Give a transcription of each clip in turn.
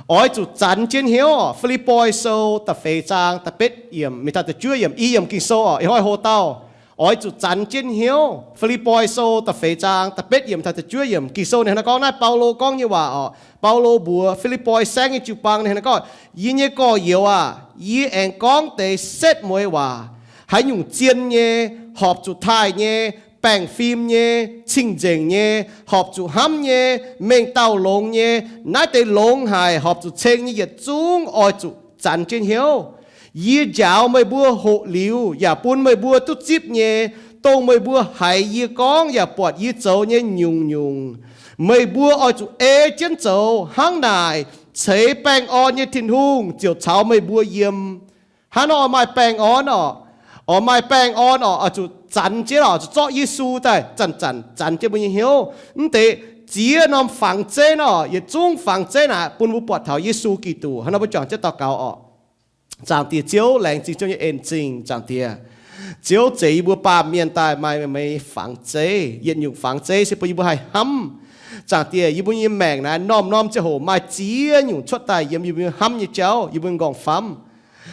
Oix zuqc zanx jienv hnyouv. Fi^lipv^poi Sou da'feix zaang da'betv yiemc mingh taux da'juov yiemc, i yiemc Ging-Sou oc, ih hnoi hoc dauh. Oix zuqc zanx jienv hnyouv. Fi^lipv^poi Sou da'feix zaang da'betv yiemc taux da'juov yiemc Ging-Sou ninh hnangv naaiv gorngv, naaiv Baulo gorngv nyei waac oc. Baulo mbuox Fi^lipv^poi Saengv nyei jiu-baang ninh hnangv naaiv gorngv, Yie nyei gorx-youz aah, yie aengx gorngv deix setv mueiz waac, haaix nyungc zien nyei, horpc zuqc taaih nyei, baengh fim nyei, cing-nzengc nyei, horpc zuqc hnamv nyei, mengh dauh longx nyei, naaiv deix longx haic horpc zuqc ceng nyei yietc zungv oix zuqc zanx jienv hnyouv. Yie njaaux meih mbuo hoqc liuz yaac bun meih mbuo duqv zipv nyei, dongh meih mbuo haiz yie gorngv yaac buatc yie zoux nyei nyungc-nyungc, meih mbuo oix zuqc ei jienv zoux. Hnangv naaic, ceix baengh orn nyei Tin-Hungh ziouc caux meih mbuo yiem. Hnangv nor oix maaih baengh orn oc. Oix maaih baengh orn oc, oix zuqc zanx jienv oc, zuqc zorqv Yesu daaih zanc-zanc zanx jienv mbuo nyei hnyouv. Mv deix ziex norm fangx zeiv nor, yietc zungv fangx zeiv naaic bun mbuo buatc taux Yesu Giduc. Hnangv nor mbuo juangc jienv daux gaux oc. Zaangc Diex Ziouv, laengz zingh Ziouv nyei en-zingh. Zaangc Diex, Ziouv zeix yie mbuo baamh mienh daaih maaih meih fangx zeiv. Yietc nyungc fangx zeiv se bun yie mbuo haih hnamv. Zaangc Diex, yie mbuo nyei maengc naaiv norm-norm ziangh hoc maaih ziex nyungc cuotv daaih yiem yie mbuo nyei hnamv nyei jauv, yie mbuo nyei m'nqorngv-famv.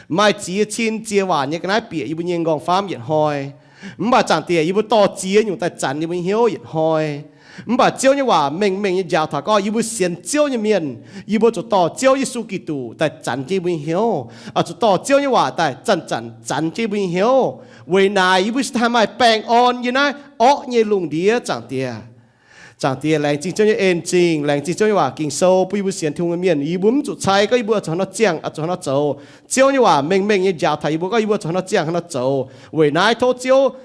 Maaih ziex cin ziex waac nyei ga'naaiv bieqc yie mbuo nyei m'nqorngv-famv yietc hnoi. Mv baac Zaangc Diex, yie mbuo dorh ziex nyungc daaih zanx yie mbuo nyei hnyouv yietc hnoi. Mv baac Ziouv nyei waac mengh mengh nyei njaaux taux gorngv yie mbuo sienx Ziouv nyei mienh, yie mbuo zuqc dorh Ziouv Yesu Giduc daaih zanx jienv yie mbuo nyei hnyouv, oix zuqc dorh Ziouv nyei waac daaih zanc-zanc zanx jienv yie mbuo nyei hnyouv. Weic naaic yie mbuo cingx daaih haih maaih baengh orn yie naaiv orqv nyei lungh ndiev, Zaangc Diex. Zaangc Diex, laengz zingh Ziouv nyei en-zingh, laengz zingh Ziouv nyei waac Ging-Sou bun yie mbuo sienx Tin-Hungh nyei mienh. Yie mbuo mv zuqc cai gorngv yie mbuo zuqc haaix nor ziangh, zuqc haaix nor zoux. Ziouv nyei waac mengh mengh nyei njaaux taux yie mbuo gorngv yie mbuo zuqc haaix nor ziangh, haaix nor zoux. Weic naaiv tov Ziouv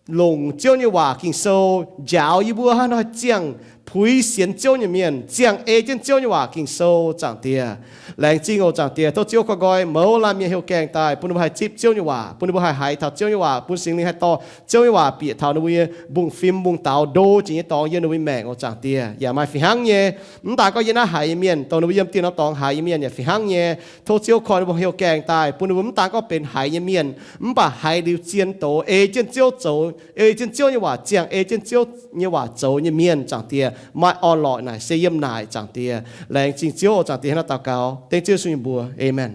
longc Ziouv nyei waac Ging-Sou njaaux yie mbuo haaix nor ziangh puix sienx Ziouv nyei mienh, ziangh ei jienv Ziouv nyei waac Ging-Sou, Zaangc Diex. Laengz zingh oc, Zaangc Diex. Tov Ziouv koiv nqoi mouz laanh mienh heuc gaengh daaih bun ninh mbuo haih zipv Ziouv nyei waac, bun ninh mbuo haih haiz taux Ziouv nyei waac, bun Singx Lingh haih dorh Ziouv nyei waac bieqc taux ninh mbuo nyei mbungv-fim mbungv-daux, ndo jiex nyei dorngx yiem ninh mbuo nyei maengc oc, Zaangc Diex. Yaac maaih fih hnangv nyei, mv daan gorngv yiem naaiv haiz nyei mienh, dongh ninh mbuo yiem dieh norm dorngx haiz nyei mienh yaac fih hnangv nyei. Tov Ziouv koi ninh mbuo heuc gaengh daaih bun ninh mbuo mv daan gorngv benx haiz nyei mienh, mv baac haiz liuz zien doz, ei jienv Ziouv zoux, ei jienv Ziouv nyei waac ziangh, ei jienv Ziouv nyei waac zoux nyei mienh, Zaangc Diex. Maaih orn-lorqc naaic se yiem naaic, Zaangc Diex. Laengz zingh Ziouv oc, Zaangc Diex. Hnangv naaiv daux gaux dengv Ziouv Yesu nyei mbuox, aamen.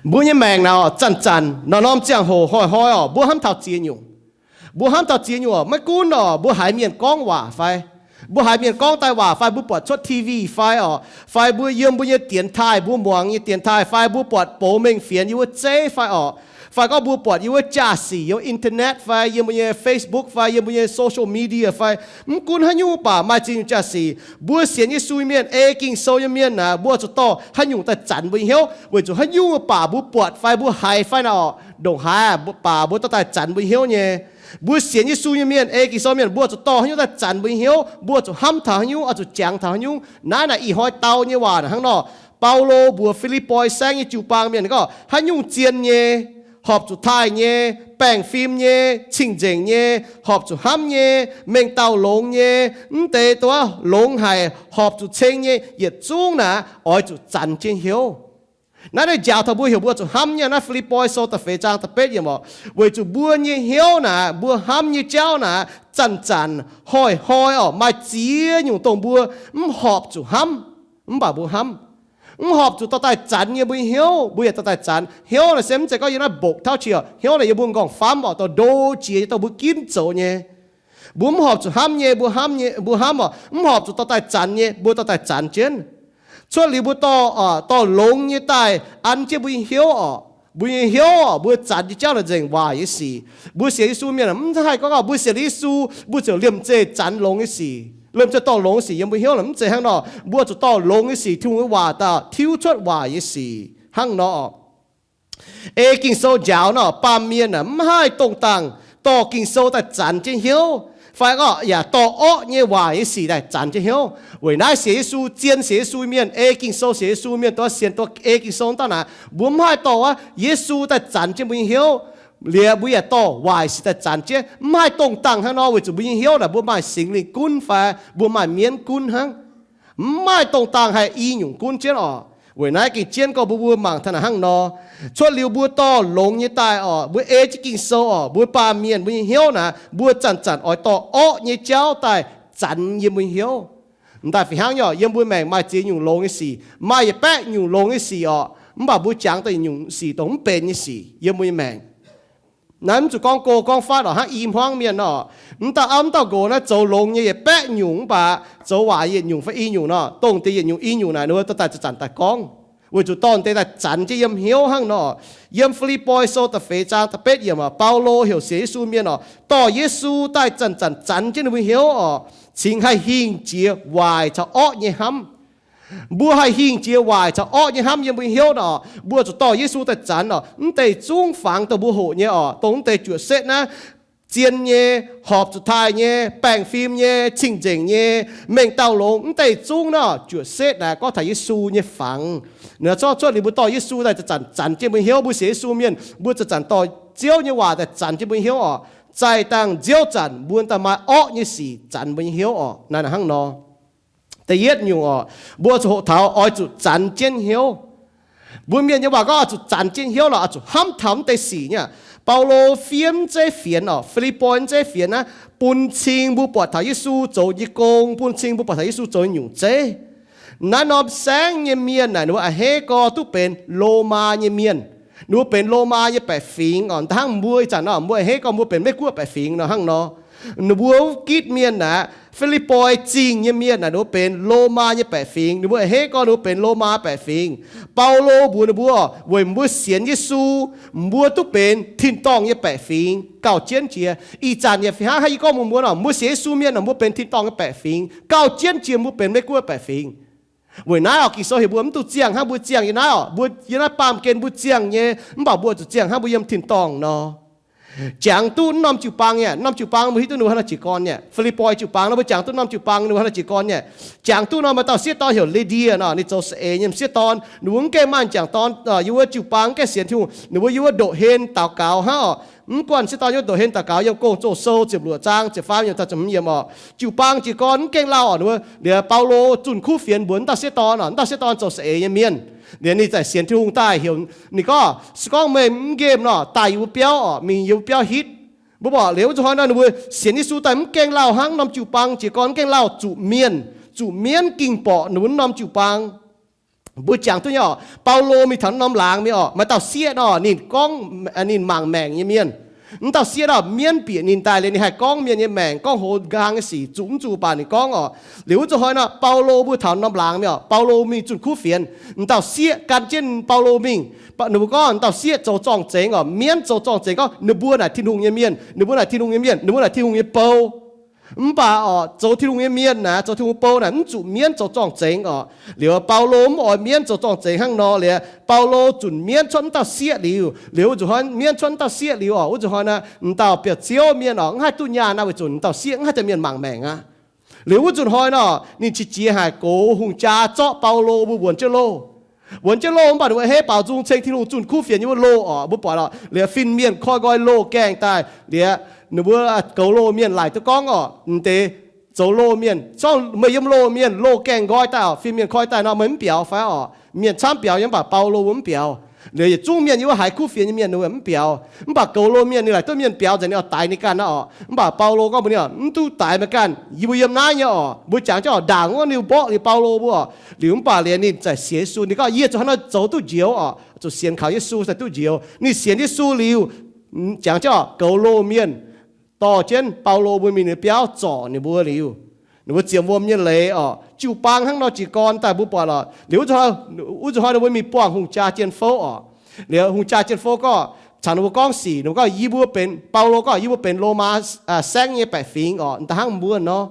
Mbuo nyei maengc naaic zanc-zanc, norm-norm ziangh hoc, hnoi-hnoi oc, mbuo hnamv taux ziex nyungc. Mbuo hnamv taux ziex nyungc oc. Maiv gunv oc mbuo haiz mienh gorngv waac fai, mbuo haiz mienh gorngv daaih waac fai, mbuo buatc cuotv T V fai oc, fai mbuo yiem mbuo nyei dienx taaih, mbuo muangx nyei dienx taaih fai, mbuo buatc bouh mengh fienx yiem wuov zeiv fai oc, fai gorngv mbuo buatc yiem wuov jaa-sic, yiem internet fai, yiem mbuo nyei Facebook fai, yiem mbuo nyei social media fai, mv gunv haaix nyungc baac maaih ziex nyungc jaa-sic. Mbuo sienx Yesu nyei mienh, ei Ging-Sou nyei mienh naaic, mbuo zuqc dorh haaix nyungc daaih zanc mbuo nyei hnyouv, weic zuqc haaix nyungc baac mbuo buatc fai mbuo haiz fai naaic oc, ndongc haaix baac mbuo dorh daaih zanc mbuo hnyouv nyei. Mbuo sienx Yesu nyei mienh, ei Ging-Sou mienh, mbuo zuqc dorh haaix nyungc daaih zanc mbuo nyei hnyouv, mbuo zuqc hnamv taux haaix nyungc, oix zuqc jangx taux haaix nyungc. Naaiv naaic ih hnoi dau nyei waac hnangv nor. Baulo mbuox Fi^lipv^poi Saengv nyei jiu-baang mienh gorngv, haaix nyungc zien nyei, horpc zuqc taaih nyei, baengh fim nyei, cing-nzengc nyei, horpc zuqc hnamv nyei, mengh dauh longx nyei, mv deix dongh wuov longx haic horpc zuqc ceng nyei, yietc zungv naaic oix zuqc zanc jienv hnyouv. Naaiv ninh njaaux taux mbuo heuc mbuo zuqc hnamv nyei. Naaiv Fi^lipv^poi Sou da'feix zaang da'betv yiemc oc, weic zuqc mbuo nyei hnyouv naaic, mbuo hnamv nyei jauv naaic, zanc-zanc, hnoi-hnoi oc, maaih ziex nyungc dongh mbuo mv horpc zuqc hnamv, mv baac mbuo hnamv. Mv horpc zuqc dorh daaih zanc nyei mbuo nyei hnyouv, mbuo yaac dorh daaih zanc. Hnyouv naaic se mv zeiz gorngv yiem naaiv mbokc tauv qiex. Hnyouv naaic yiem mbuo m'nqorngv-famv oc, dorh ndo jiex nyei, dorh mbuo ginv zoux nyei. Mbuo mv horpc zuqc hnamv nyei, mbuo hnamv nyei, mbuo hnamv oc, mv horpc zuqc dorh daaih zanc nyei, mbuo dorh daaih zanc jienv. Cuotv liuz mbuo dorh, dorh longx nyei daaih an jienv mbuo nyei hnyouv oc. Mbuo nyei hnyouv oc, mbuo zanc nyei jauv naaic nzengc waaic nyei sic. Mbuo sienx Yesu mienh mv haih gorngv mbuo sienx Yesu mbuo ziouc liemh zeih zanc longx nyei sic, liemh zeih dorh longx nyei sic yiem mbuo hnyouv naaic. Mv zeiz hnangv nor. Mbuo zuqc dorh longx nyei sic, Tin-Hungh nyei waac daaih tiuv cuotv waaic nyei sic hnangv nor. Ei Ging-Sou njaaux nor, baamh mienh aah, mv haih dongh dangh dorh Ging-Sou daaih zanc jienv hnyouv, fai gorngv yaac dorh orqv nyei waaic nyei sic daaih zanc jienv hnyouv. Weic naaiv sienx Yesu, zien sienx Yesu mienh, ei Ging-Sou sienx Yesu mienh, dongh sienx dongh ei Ging-Sou dauh naaic, mbuo mv haih dorh wuov Yesu daaih zanc jienv mbuo nyei hnyouv. Liuz mbuo yaac dorh waaic sic daaih zanc jienv, mv haih dongh dangh hnangv nor, weic zuqc mbuo nyei hnyouv naaic mbuo maaih Singx Lingh gunv fai mbuo maaih mienv gunv hnangv. Mv maaih dongh dangh haih i nyungc gunv jienv oc. Weic naaiv gengh jienv gorngv mbuo, mbuo mangc taux naaic hnangv nor. Cuotv liuz mbuo dorh longx nyei daaih oc, mbuo ei jienv Ging-Sou oc, mbuo baamh mienh mbuo nyei hnyouv naaic, mbuo zanc-zanc oix dorh orqv nyei jauv daaih zanc yiem mbuo nyei hnyouv. M'daaih fih hnangv nyei oc, yiem mbuo maengc maaih ziex nyungc longx nyei sic, maaih yietc baeqv nyungc longx nyei sic oc, mv baac mbuo jangx daaih yietc nyungc sic dongh mv benx nyei sic yiem mbuo nyei maengc. Naaiv mv zuqc gorngv go gorngv fatv oc, hnangv i hmuangv mienh nor, mv dauh auv mv dauh nqox naaiv zoux longx nyei yietc baeqv nyungc mv baac zoux waaic yietc nyungc fai i nyungc nor, dongh deix yietc nyungc i nyungc naaic ninh mbuo dorh daaih zanc-zanc daaih gorngv, weic zuqc dorh deix daaih zanc jienv yiem hnyouv hnangv nor. Yiem Fi^lipv^poi Sou da'feix zaang da'betv yiemc oc, Baulo heuc sienx Yesu mienh oc, dorh Yesu daaih zanc-zanc zanc jienv ninh mbuo hnyouv oc, cingx haih hingh jiex waaic caux orqv nyei hnamv. Mbuo haih hingh jiex waaic caux orqv nyei hnamv yiem mbuo hnyouv nor, mbuo zuqc dorh Yesu daaih zanc oc. Mv deix zungv fangx dongh mbuo hoqc nyei oc, dongh mv deix juoqc setv naaiv, zien nyei, horpc zuqc taaih nyei, baengh fim nyei, cing-nzengc nyei, mengh dauh longx, mv deix zungv nor juoqc setv naaic gorngv taux Yesu nyei fangx. Naaiv zorqv cuotv liuz mbuo dorh Yesu daaih zanc-zanc zanc jienv mbuo hnyouv, mbuo sienx Yesu mienh mbuo zanc-zanc dorh Ziouv nyei waac daaih zanc jienv mbuo hnyouv oc. Zaih dangh nziouv zanc mbuo daaih maaih orqv nyei sic zanc mbuo nyei hnyouv oc. Naaiv hnangv nor. Da'yietv nyungc oc, mbuo zuqc hoqc taux oix zuqc zanc jienv hnyouv. Mbuo mienh nyei waac gorngv oix zuqc zanc jienv hnyouv lorqc, oix zuqc hnamv taux mv deix sic nyei. Baulo fiev mv zeiz fienx oc, Fi^lipv^poi mv zeiz fienx naaiv, bun cing mbuo buatc taux Yesu zoux nyei gong, bun cing mbuo buatc taux Yesu zoux nyei nyungc zeiv. Naaiv norm saengv nyei mienh naaic ninh mbuo a'hneiv gorx duqv benx Lomaa nyei mienh. Ninh mbuo benx Lomaa nyei baeqc fingx oc. Hnangv mbuo ih zanc nor, mbuo a'hneiv gorx mbuo benx Meiv-Guoqv baeqc fingx nor hnangv nor. Ninh mbuo gitv mienh naaic, Fi^lipv^poi Zingh nyei mienh naaic ninh mbuo benx Lomaa nyei baeqc fingx. Ninh mbuo a'hneiv gorx ninh mbuo benx Lomaa baeqc fingx. Baulo mbuox ninh mbuo, weic mbuo sienx Yesu, mbuo duqv benx tin-dorngh nyei baeqc fingx gauh jienv jiex. Ih zanc yaac fih hnangv haaix, yie gorngv mbuox mbuo nor, mbuo sienx Yesu mienh nor, mbuo benx tin-dorngh nyei baeqc fingx gauh jienv jiex mbuo benx Meiv-Guoqv baeqc fingx. Weic naaiv oc, Ging-Sou heuc mbuo mv dungx ziangh hnangv mbuo ziangh yiem naaiv oc. Mbuo yiem naaiv baamh gen mbuo ziangh nyei, mv baac mbuo zuqc ziangh hnangv mbuo yiem tin-dorngh nor. Jangx duqv norm jiu-baang nyei, norm jiu-baang mbuo hiuv duqv ninh mbuo hnangv naaiv jiez gorn nyei. Fi^lipv^poi jiu-baang nor mbuo jangx duqv norm jiu-baang ninh mbuo hnangv naaiv jiez gorn nyei. Jangx duqv nor maaih dauh sieqv dorn heuc Li^ndie nor, ninh zoux saeng-eix nyei m'sieqv dorn. Ninh mbuo mv gaengh maaih m'jangc dorn, yiem wuov jiu-baang gaengh sienx Tin-Hungh, ninh mbuo yiem wuov ndoqc hlen daux gaux hnangv oc. Mv guanh sieqv dorn yiem wuov ndoqc hlen daux gaux, yiem Gong-Zoh Sou ziepc luoqc zaang ziepc faam yiemc taux ziepc hmz yiemc oc. Jiu-baang jiez gorn mv gaengh lauh oc, ninh mbuo, liuz Baulo zunh kuv fienx mbuox wuov dauh sieqv dorn oc, wuov dauh sieqv dorn zoux saeng-eix nyei mienh. Liuz ninh za'gengh sienx Tin-Hungh daaih heuc ninh gorngv, se gorngv meih mv nqemh nor, daaih yie mbuo biauv oc, mingh yie mbuo biauv hitv. Mbuo buatc liuz wuov zuqc hnoi nor ninh mbuo sienx Yesu daaih mv gaengh lauh hnangv norm jiu-baang jiez gorn mv gaengh lauh, zuqc mienh, zuqc mienv ging borqc ninh mbuo norm jiu-baang. Mbuo jangx duqv nyei oc, Baulo mingh taux norm laangz mingh oc, maaih dauh sieqv nor, ninh gorngv ninh mangc maengc nyei mienh. Wuov dauh sieqv nor, mienv bieqc ninh daaih liuz ninh haih gorngv mienh nyei maengc, gorngv hoz nqaang nyei sic, zuqc mv zuqc baac ninh gorngv oc. Liuz wuov zuqc hnoi nor Baulo mbuo taux norm laangz mingh oc, Baulo mingh zunh kuv fienx. Wuov dauh sieqv gan jienv Baulo mingh. Ninh mbuo gorngv wuov dauh sieqv zoux zorng-zengx oc, mienv zoux zorng-zengx gorngv ninh mbuo naaic Tin-Hungh nyei mienh, ninh mbuo naaic Tin-Hungh nyei mienh, ninh mbuo naaic Tin-Hungh nyei bou. Mv baac oc, zoux Tin-Hungh nyei mienh naaic, zoux Tin-Hungh bou naaic mv zuqc mienv zoux zorng-zengx oc. Liuz Baulo mv oix mienv zoux zorng-zengx hnangv nor liuz, Baulo zunc mienv cuotv wuov dauh sieqv liuz, liuz wuov zuqc hnoi mienv cuotv wuov dauh sieqv liuz oc, wuov zuqc hnoi naaic m'dauh biauv-ziouv mienh oc, mv haih duqv nyaanh naaic, weic zuqc m'dauh sieqv mv haih daaih mienh mangc maengc aqv. Liuz wuov zuqc hnoi nor ninh qiex jiez haic gox hungh jaa zorqv Baulo mbuo wuonx jienv loh. Wuonx jienv loh mv baac ninh mbuo a'hneiv baaux nzung ceng Tin-Hungh zunh kuv fienx nyei wuov loh oc, mbuo buatc oc, liuz fin-mienh koi nqoi loh gaengh daaih liuz, ninh mbuo goux loh mienh laaic duqv gorngv oc, m'deix zoux loh mienh, zorngv meih yiem loh mienh, loh gaengh nqoi daaih oc, fin-mienh koi daaih nor meih mv biaux fai oc? Mienh camv biaux nyei mv baac Baulo mbuo mv biaux. Liuz yietc zungv mienh yiem wuov haiz kuv fienx nyei mienh ninh mbuo mv biaux. Mv baac goux loh mienh ninh laaic duqv mienh biaux nzengc, ninh oix daix ninh ganh naaiv oc. Mv baac Baulo gorngv mbuox ninh oc, mv duqv daix meih ganh, yie mbuo yiem naaiv nyei oc. Mbuo jangx jienv oc, ndaangc wuov ninh mborqv liuz Baulo mbuo oc. Liuz mv baac liuz ninh za'gengh sienx Yesu, ninh gorngv, yie zuqc hnangv naaiv zoux duqv njoux oc, zuqc sienx kaux Yesu se duqv njoux. Ninh sienx Yesu liuz, jangx jienv oc, goux loh mienh dorh jienv Baulo mbuo mingh ninh biauv zorc ninh mbuo liuz, ninh mbuo ziepc wuom nyei leiz oc, jiu-baang hnangv nor jiez gorn daaih mbuo buatc oc. Liuz wuov zuqc hnoi ninh mbuo mingh buangh hungh jaa jien-fouv oc. Liuz hungh jaa jien-fouv gorngv caux ninh mbuo gorngv sic, ninh mbuo gorngv, yie mbuo benx, Baulo gorngv, yie mbuo benx Lomaa saengv nyei baeqc fingx oc, da'hnangv mbuo nor.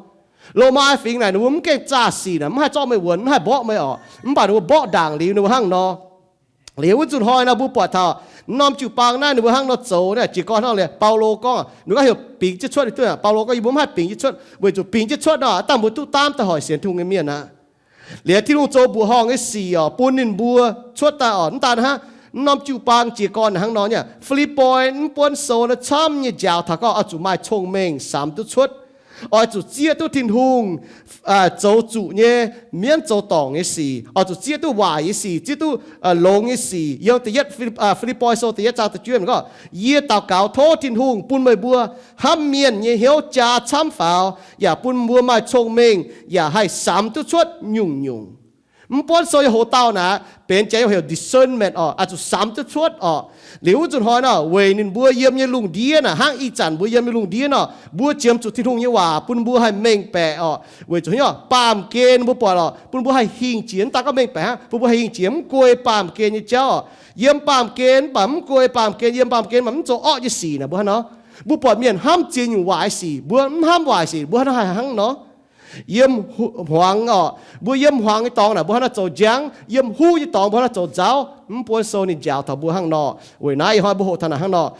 Lomaa fingx naaic ninh mbuo mv gaengh zaah sic naaic, mv haih zorqv meih wuonx, mv haih mborqv meih oc. Mv baac ninh mbuo mborqv ndaangc liuz ninh mbuo hnangv nor. Liuz wuov zuqc hnoi nor mbuo buatc taux norm jiu-baang naaiv ninh mbuo hnangv nor zoux naaic, jiez gorn hnangv liuz Baulo gorngv, ninh gorngv heuc bingx jienv cuotv, Baulo gorngv, yie mbuo mv haih bingx jienv cuotv, weic zuqc bingx jienv cuotv nor, dangh mbuo duqv daamv daaih hoic sienx Tin-Hungh nyei mienh aqv. Liuz Tin-Hungh zoux mbuoqc horngh nyei sic oc, bun ninh mbuo cuotv daaih oc. Mv daan hnangv, norm jiu-baang jiez gorn hnangv nor nyei, Fi^lipv^poi mv buonv sou naaiv camv nyei njaaux taux gorngv oix zuqc maaih cong-mengh samx duqv cuotv. Oix zuqc zieqv duqv Tin-Hungh zoux zuqc nyei, mienv zoux dorngc nyei sic. Oix zuqc zieqv duqv waaic nyei sic, zieqv duqv longx nyei sic. Yiem da'yietv Fi^lipv^poi Sou da'yietv zaang da'juov gorngv, Yie daux gaux tov Tin-Hungh bun meih mbuo hnamv mienh nyei hnyouv jaa camv faaux, yaac bun mbuo maaih cong-mengh yaac haih samx duqv cuotv nyungc-nyungc. Mv buonv sou nyei hoc-dauh naaic benx jaax nyei heuc discernment oc, oix zuqc samx duqv cuotv oc. Liuz wuov nzunc hnoi nor, weic ninh mbuo yiem nyei lungh ndiev naaic, hnangv ih zanc mbuo yiem nyei lungh ndiev nor, mbuo jiem zuqc Tin-Hungh nyei waac bun mbuo haih mengh baeqc oc. Weic zuqc hnangv nor, baamh gen mbuo buatc oc, bun mbuo haih hingh jiex, mv daaih gorngv mengh baeqc hnangv, bun mbuo haih hingh jiex mv guei baamh gen nyei jauv oc. Yiem baamh gen mv baac mv guei baamh gen, yiem baamh gen mv baac mv zoux orqv nyei sic naaic, mbuo hnangv nor. Mbuo buatc mienh hnamv ziex nyungc waaic sic, mbuo mv hnamv waaic sic, mbuo hnangv haaix hnangv nor. Yiem hmuangx oc, mbuo yiem hmuangx nyei dorngx naaic, mbuo hnangv nor zoux njangv. Yiem huv nyei dorngx, mbuo hnangv nor zoux nzauv. Mv buonv sou ninh njaaux taux mbuo hnangv nor. Weic naaiv ih hnoi mbuo hoqc taux naaic hnangv nor.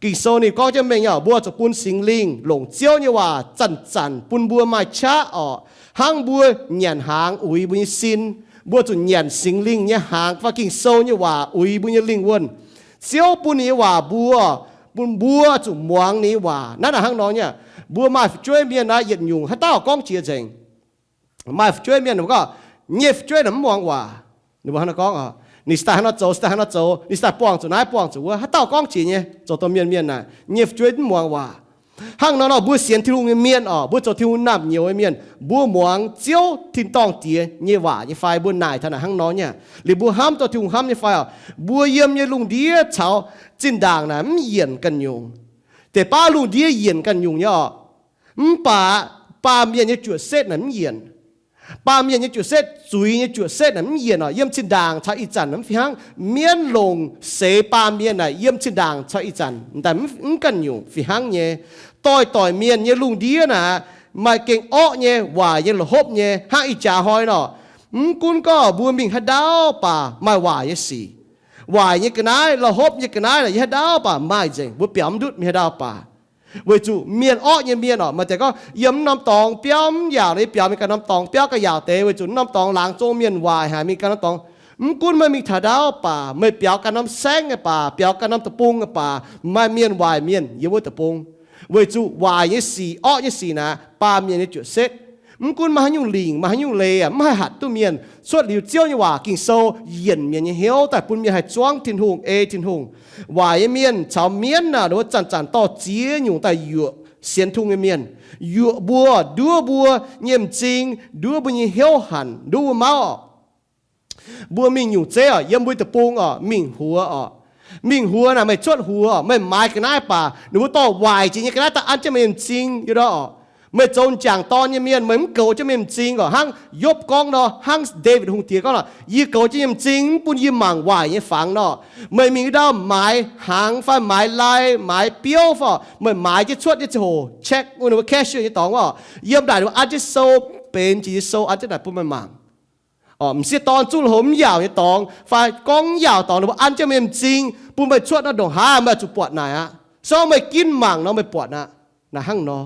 Ging-Sou ninh gorngv jienv mengh oc, mbuo zuqc bun Singx Lingh longc Ziouv nyei waac zanc-zanc bun mbuo maaih qaqv oc. Hnangv mbuo nyanc hnaangx uix mbuo nyei sin, mbuo zuqc nyanc Singx Lingh nyei hnaangx fai Ging-Sou nyei waac uix mbuo nyei lingh wuonh. Ziouv bun ninh nyei waac mbuo, bun mbuo zuqc muangx ninh nyei waac. Naaiv naaic hnangv nor nyei. Mbuo maaih fu'jueiv mienh naaic yietc nyungc haaix dauh gorngv jiex nzengc. Maaih fu'jueiv mienh gorngv, nyei fu'jueiv naaic mv muangx waac. Ninh mbuo hnangv nor gorngv, ninh se daaih hnangv nor zoux, se daaih hnangv nor zoux, ninh se daaih buangh zuqc naaiv buangh zuqc wuov, haaix dauh gorngv jiex nyei, zoux dongh mienh mienh naaic nyei fu'jueiv mv muangx waac. Hnangv nor nor mbuo sienx Tin-Hungh nyei mienh oc, mbuo zoux Tin-Hungh naamh nyouz nyei mienh, mbuo muangx Ziouv tin-dorngh Diex nyei waac nyei fai? Mbuo naaic taux naaic hnangv nor nyei. Liuz mbuo hnamv dongh Tin-Hungh hnamv nyei fai oc? Mbuo yiem nyei lungh ndiev caux zinh ndaangc naaic mv yienc ganh nyungc. Deix baav lungh ndiev yienc ganh nyungc nyei oc. Mv baac baamh mienh nyei juoqc setv naaic mv yienc. Baamh mienh nyei juoqc setv, zuiz nyei juoqc setv naaic mv yienc oc. Yiem zinh ndaangc caux ih zanc mv fih hnangv. Mienv longc seix baamh mienh naaic yiem zinh ndaangc caux ih zanc daaih mv ganh nyungc fih hnangv nyei. Doix-doic mienh nyei lungh ndiev naaic maaih gengh orqv nyei, waaic nyei, la'hopv nyei. Hnangv ih jaax hnoi nor, mv gunv gorngv mbuo mingh haaix ndaauv baac maaih waaic nyei sic. Waaic nyei ga'naaiv, la'hopv nyei ga'naaiv naaic yiem haaix ndaauv baac maaih nzengc, mbuo biaux mv ndutv mingh haaix ndaauv baac. Weic zuqc mienh orqv nyei mienh oc, maaih deix gorngv yiem norm dorngx biauv mv yaauc, yie biaux mingh ganh norm dorngx biauv ganh yaauc deix, weic zuqc norm dorngx laangz zong mienh waaic haic, mingh ganh norm dorngx. Mv gunv meih mingh taux ndaauv baac, meih biaux ganh norm saengv nyei baac, biaux ganh norm deic-bung nyei baac, maaih mienh waaic mienh yiem wuov deic-bung. Weic zuqc waaic nyei sic, orqv nyei sic naaic baamh mienh nyei juoqc setv. Mv gunv maaih haaix nyungc lingc, maaih haaix nyungc leiz, mv haih hatc duqv mienh. Cuotv liuz Ziouv nyei waac Ging-Sou yienc mienh nyei hnyouv daaih bun mienh haih zuangv Tin-Hungh, ei Tin-Hungh. Waaic nyei mienh caux mienv naaic, ninh mbuo zanc-zanc dorh ziex nyungc daaih yuoqc sienx Tin-Hungh nyei mienh. Yuoqc mbuo, nduov mbuo nyei m'zing, nduov mbuo nyei hnyouv hanc, nduov mbuo mauv. Mbuo mingh nyungc zeiv oc, yiem mbuo deic-bung oc, mingh huox oc. Mingh huox naaic meih cuotv huox oc, meih maaiz ga'naaiv baac, ninh mbuo dorh waaic jiex nyei ga'naaiv daaih an jienv meih nyei m'zing, yie ndorv oc. Meih zoux m'jangc dorn nyei mienh, meih mv goux jienv meih m'zing oc. Hnangv Yopv gorngv nor, hnangv Ndaawitv Hungh Diex gorngv nor, yie goux jienv nyei m'zing, mv bun yie mangc waaic nyei fangx nor. Meih mingh wuov ndaauv maaiz hnaangx fai maaiz lai, maaiz biouv fai, meih maaiz jienv cuotv nyei ziangh hoc check wuov ninh mbuo cashier nyei dorngx oc, yiem naaic ninh mbuo an jienv sou, benx jiex nyei sou an jienv naaic bun meih mangc. M'sieqv dorn zuqv lui-houx mv yaauc nyei dorngx fai gorngv mv yaauc dorngx, ninh mbuo an jienv meih m'zing bun meih cuotv nor, ndongc haaix meih zuqc buatc naaic aqv. Se gorngv meih ginv mangc nor meih buatc aqv. Naaic hnangv nor,